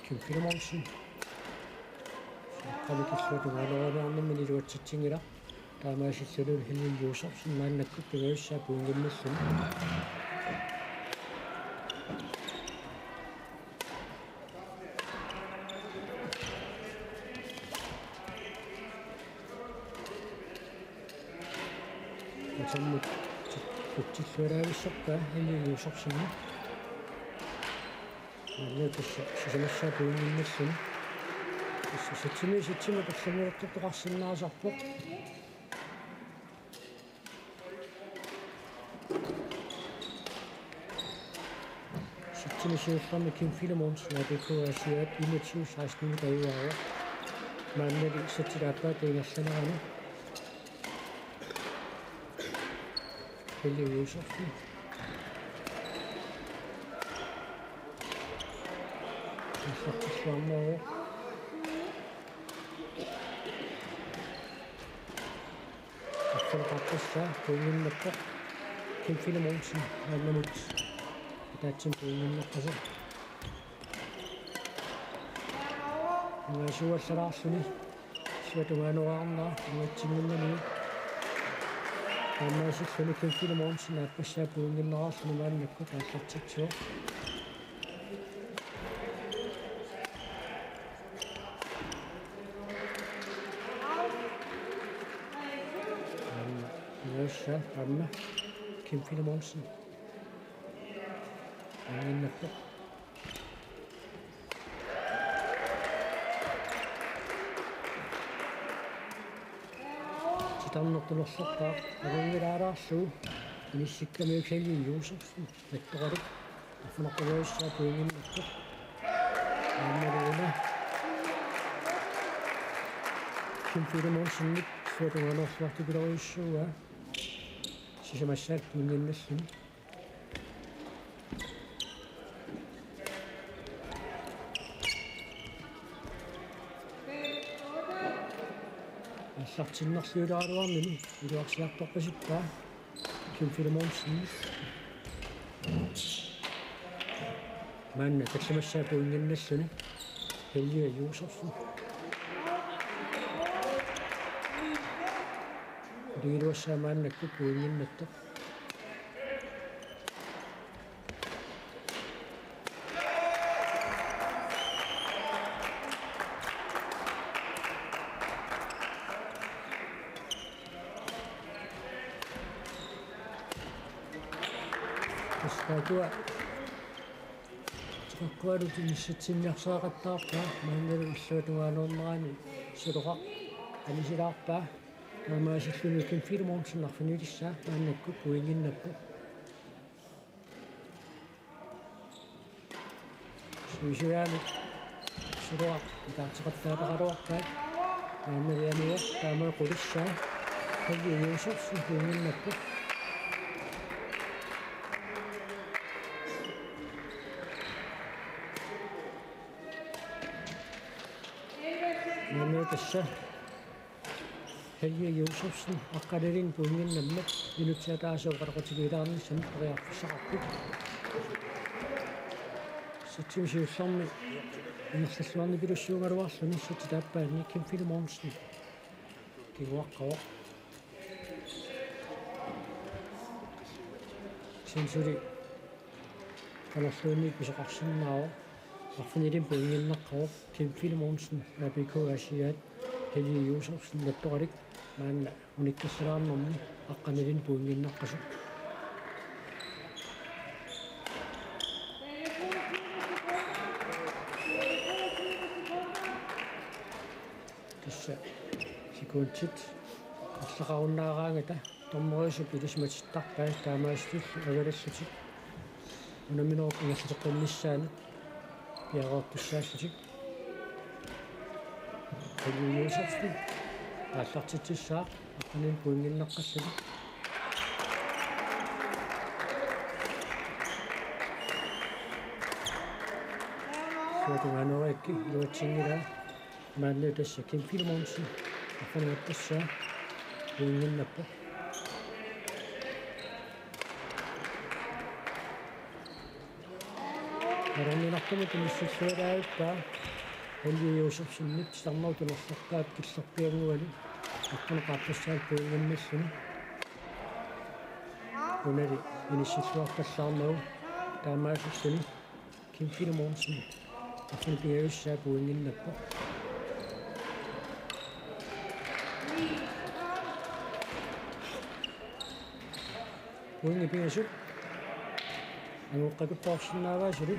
Kim Filemonsen. Saqqummiullugu tungaanut iluatsitsinngilaq. Taamaasilluni Helge Josefsen maannakkut pingajussaa pointinnarluni. Usammut tutsilluaraavissorpaa Helge Josefsen. Maanna tassa sisamassaa pointinnarluni. Tassa sætsimi, sætsimi tulliuttuttoqarsinnaasarpoq. Sætsimi siullermi Kim Filemonsen, A B K Aasiaat, enogtyve seksten-imik ajugaavoq. Maannali setip aappaata ingerlanerani Helge Josefsen. Aallartilluarneruvoq. Arfineq-qaartissaq pointinnappoq. Kim Philip Monsen maannamut ataatsimik pointinnaqqasoq. Ungaasuallalaarluni illuatungaanooraarnera iluatsinnginnamiuk. Taamaasilluni Kim Philip Monsen aappassaa pointinneqarluni maannakkut aallartitsivoq. Aamma iluassaa aamma Kim Philip Monsen. Pointinnappoq. Titarneq tulersortaa arunngilaaraarlugu inissikkamiuk Helge Josefsen, Vettoralik. Arfineq-pingajuassaa pointinnappoq. Aammalu una Kim Philip Monsenip illuatungaanoorluartupiloorujussuuaa. Sisamassaat pointinnalluni. Aallartinnerliuleraluarnini iluarsiartorpasippaa Kim Philip Monsen. Maanna tallimassaa pointinnalluni Helge Josefsen. Qulingiluassaa maannakkut pointinnattoq. Tassa taakkua teqeqqualutik inissitsinniarsaaqattaarpaa, maannalu illuatungaanoornerani Suloqaq anisilaarpaa. Taamaasilluni Kim Philip Monsen arfinilissaa maannakkut pointinnappoq. Sivisuumik Suloqaq itaarteqattaartaraluarpaa. Maannalianiuvoq taama qulissaa. Helge Josefsen pointinnappoq. Maanna tassa Helge Josefsen aqqanilinnik pointinnammat minutsit ataaseq oqaloqatigiilaarnissamut periarfissaqarpoq. Setimi siullermi ingerlalluarnipilussuugaluarluni setip aappaani Kim Philip Monsen kinguaqqavoq. Kisianni suli qanorluunniit pisoqarsinnaavoq. Arfinilinnik pointinnaqqavoq Kim Philip Monsen, A B K Aasiaat, Helge Josefsen, Vettoralik, maanna unikkallaarnermi aqqanilinnik pointinnaqqasoq. Tassa sekundit arlaqarunnaaraangata dommeriusup ilisimatittarpai taamaasillutik angalallutik unamminerup ingerlateqqinnissaanut piareertussaallutik. Helge Josefsen aallartitsissaaq aqqanilinnik pointinnaqqalluni. Illuatungaanooriarlutik iluatsinngilaa. Maanna tassa Kim Philip Monsen arfineq-aappassaa pointinnappoq. Nalorninartumut inissilluarpaa Helge Josefsenip titarnerup tulersortaa killerpiannguani arfineq-aappassaa pointinnalluni. Unali inissilluarpallaarnagu taamaasilluni Kim Philip Monsen arfineq-pingajussaa pointinnappoq. Pointit pingasut anguqqakuttoorsinnaavaa suli.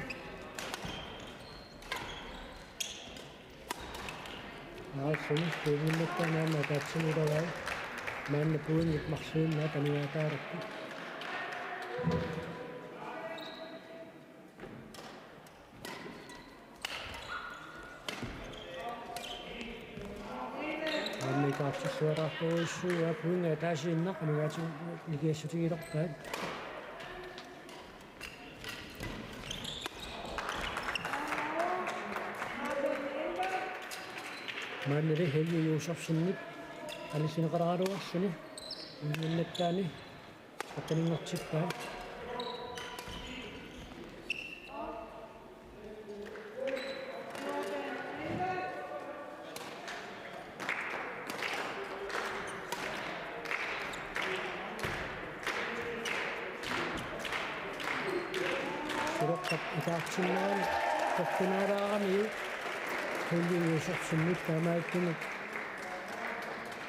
Aarsuni pointinnattaa aamma ataatsimiititavai. Maanna pointit marluinnaat aniaataarakku. Ikaartilluataartorujussuuaa, pointi ataasiinnaq amigaatigut nikingassutigilerpaat. Maannali Helge Josefsenip anillineqaraluarluni unnginnattaani attaninngortippaat. Suloqarpoq ikaartinnerani toqqunaalaaramiuk Helge Josefsenip taamaattumik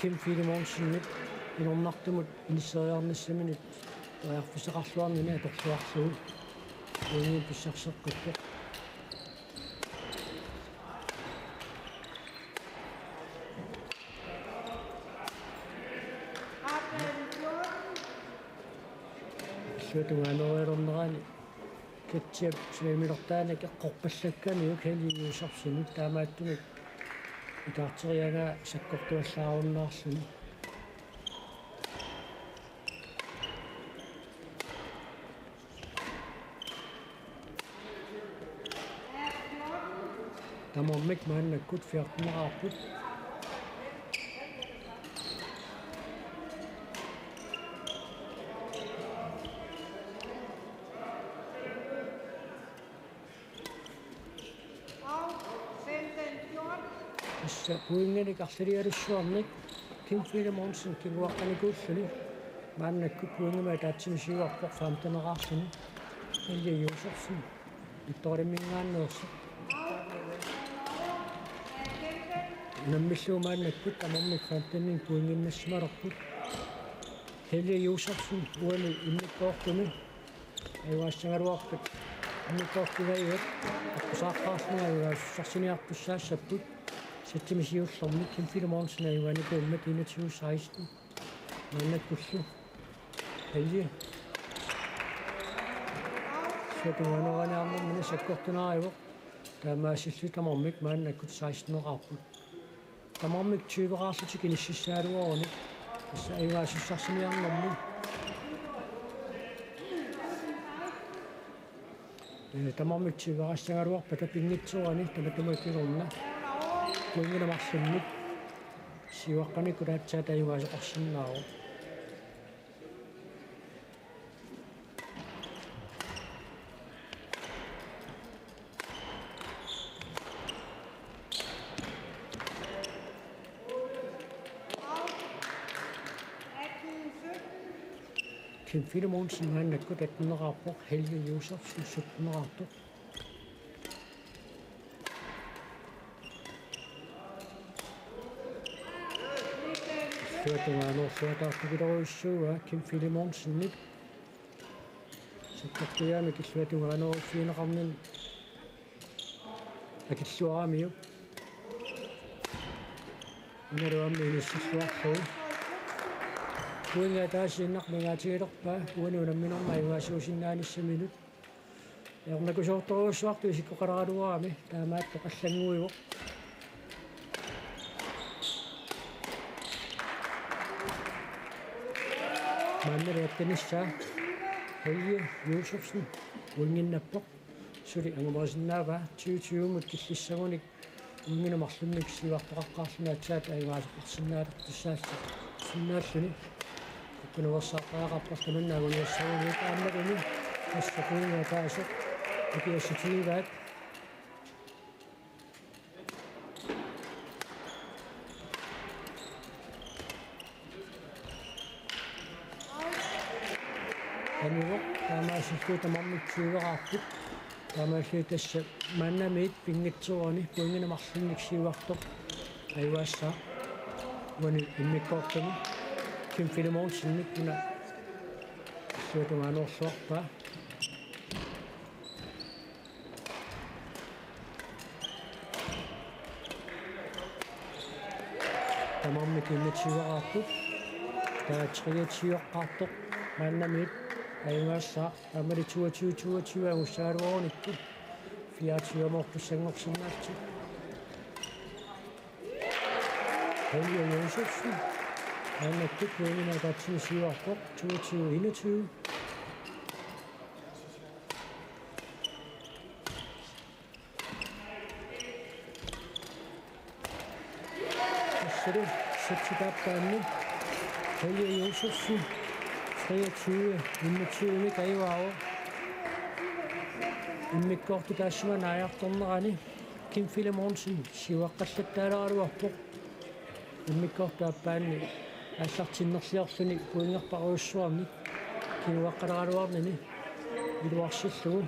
Kim Filemonsenip inornartumut inisseriarnissaminut periarfissaqarluarnini atorluarlugu uungiin pissarseqqippoq. Illuatungaanerulernerani Ketchup saamilertaanik eqqorpallakkamiuk Helge Josefsenip taamaattumik ikaarteriagaa sakkortuallaarunnaarluni. Tamarmik maannakkut fjorteneqarput. Tassa pointinik arlalialussuarnik Kim Filemonsen kinguaqqanikuulluni maannakkut pointimik ataatsimik siuarpoq femteneqarluni. Helge Josefsen ittorimminngaanneersoq. Unammillugu maannakkut tamarmik femteninik pointinnassimalerput. Helge Josefsen uani immikkoortumi ajugaassagaluarpat immikkoortugaivat aqqusaarpaarlunga ajugaasussarsiniartussaassapput. Sætimi siullermi Kim Filemonsen ajugaanikuummat enogtyve seksten. Maannakkullu Helge illuatungaaneraniarnermini sakkortunaarivoq. Taamaasillutik tamarmik maannakkut seksteneqarput. Tamarmik tyveqarlutik inississagaluarunik. Tassa ajugaasussarsiniarnermi. Ee, tamarmik tyveqarassagaluarpata pinngitsoorani tamatuma kingorna pointinik marlunnik siuaqqanikkut aatsaat ajugaasoqarsinnaavoq. Kim Filemonsen maannakkut atteneqarpoq, Helge Josefsen sytteneqartoq. Illuatungaanersuataartupiloruissuua Kim Filemonsenip sakkortuumik illuatungaanerfigineqarnini akilluaramiuk. Unaluammi inissilluarlugu. Pointi ataasiinnaq amigaatigilerpaa uani unamminermi ajugaasuusinnaanissaminut. Ajornakusoortorujussuartut isikkoqaleraluarami taamaattoq allannguivoq. Maannali attanissaa Helge Josefsen uannginnappoq. Suli angumerisinnaavaa tyve tyve-mut killissagunik uannginnamik marlunnik siuartoqaqqaarluni aatsaat ajugaasoqarsinnaalertussaassinnaalluni. Ukkunuersaartariaqarpoq tamanna anguniassagunik aammalumi tassa pointi ataaseq akiassutigivaat. Anivoq taamaasillutik tamarmik tyveqarput. Taamaalillutik tassa maannamiit pinngitsoorani pointinik marlunnik siuartoq ajugaassaaq uani immikkoortumi. Kim Filemonsenip una illuatungaanersuarpaa. Tamarmik enogtyveqarput. Taava treogtyveqartoq maannamiit ajugaassaaq. Aammali toogtyve toogtyve angussagaluarunikku fireogtyve-moortussanngorsinnaallutik. Helge Josefsen. Maannakkut pointinik ataatsimi siuarpoq, toogtyve enogtyve. Tassalu sætip aappaani Helge Josefsen, treogtyve enogtyve-mik ajugaavoq. Immikkoortut taassuma naajartornerani Kim Filemonsen siuaqqallattaaleraluarpoq. Immikkoortup aappaani aallartinnerliorluni pointerpassuarnik kinguaqqaleraluarnini iluarsillugu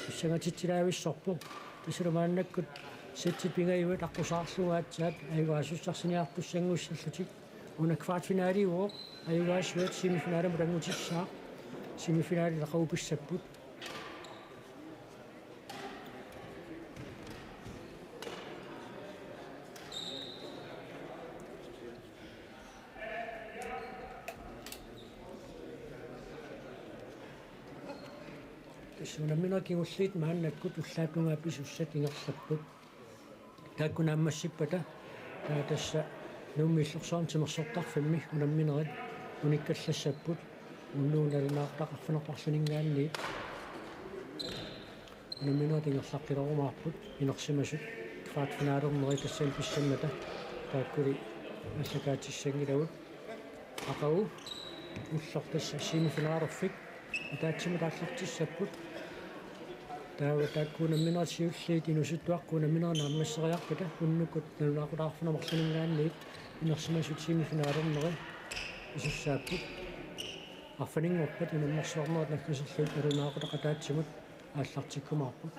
pissangatitsilaavissorpoq. Tassalu maannakkut sætit pingajuat aqqusaarlugu aatsaat ajugaasussarsiortussanngussallutik. Una kvartfinaliuvoq, ajugaasuat semifinalimut angutissaaq. Semifinalit aqagu pissapput. Tassa unamminerit kingulliit maannakkut ullaap tungaa pisussat ingerlapput. Taakku naammassippata, aa, tassa Nuummi Illorsuarmi Timersortarfimmi unamminerit unikkallassapput, unnugu nalunaaqutaq arfineq-marlunninngaanniit. Unamminerit ingerlaqqilerumaarput inersimasut kvartfinalernerit tassani pissammata, taakkuli aallakaatissanngilagut. Aqagu ulloq tassa semifinalerfik ataatsimut aallartissapput. Taava taakku unamminerit siulliit inuusuttuaqqat unamminerit naammasseriarpata unnukkut nalunaaqutaq arfineq-marlunninngaanniit inersimasut semifinalernerit isussaapput. Arfininngorpat unammersuarnerit naggaserlugit nalunaaqutaq ataatsimut aallartikkumaarput.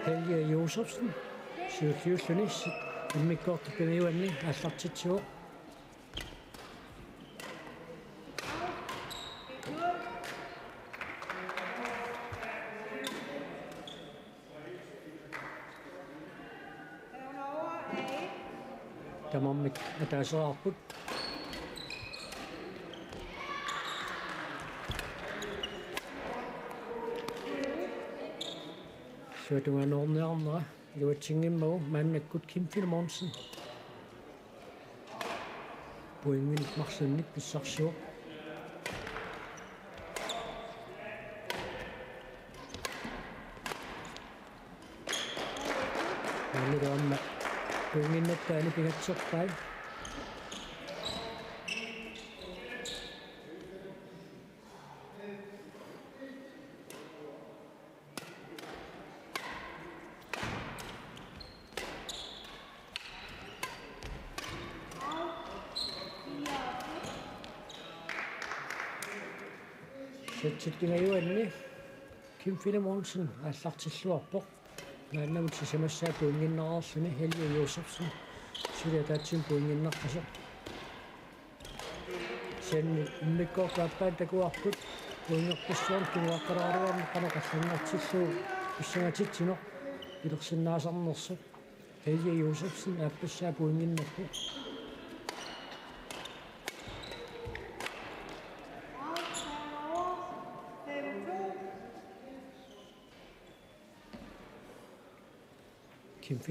Helge Josefsen siulliulluni immikkoortup pingajuanni aallartitsivoq. Tamarmik ataaseraarput. Suatungaanoorniarnera iluatsinngimmagu maannakkut Kim Filemonsen pointinik marlunnik pissarsivoq. Maannalu aamma pointinnattaani pingatserpai. Sætip pingajuanni Kim Filemonsen aallartilluarpoq. Maannamut sisamassaa pointinnareerluni Helge Josefsen suli ataatsimut pointinnarpasoq. Kisianni immikkoortup aappaani takuarput pointerpassuarnik kinguaqqaleraluarneq qanoq allanngortillugu pissangatitsineq pilersinnaasarnersoq. Helge Josefsen aappassaa pointinnarpoq. Kim Philip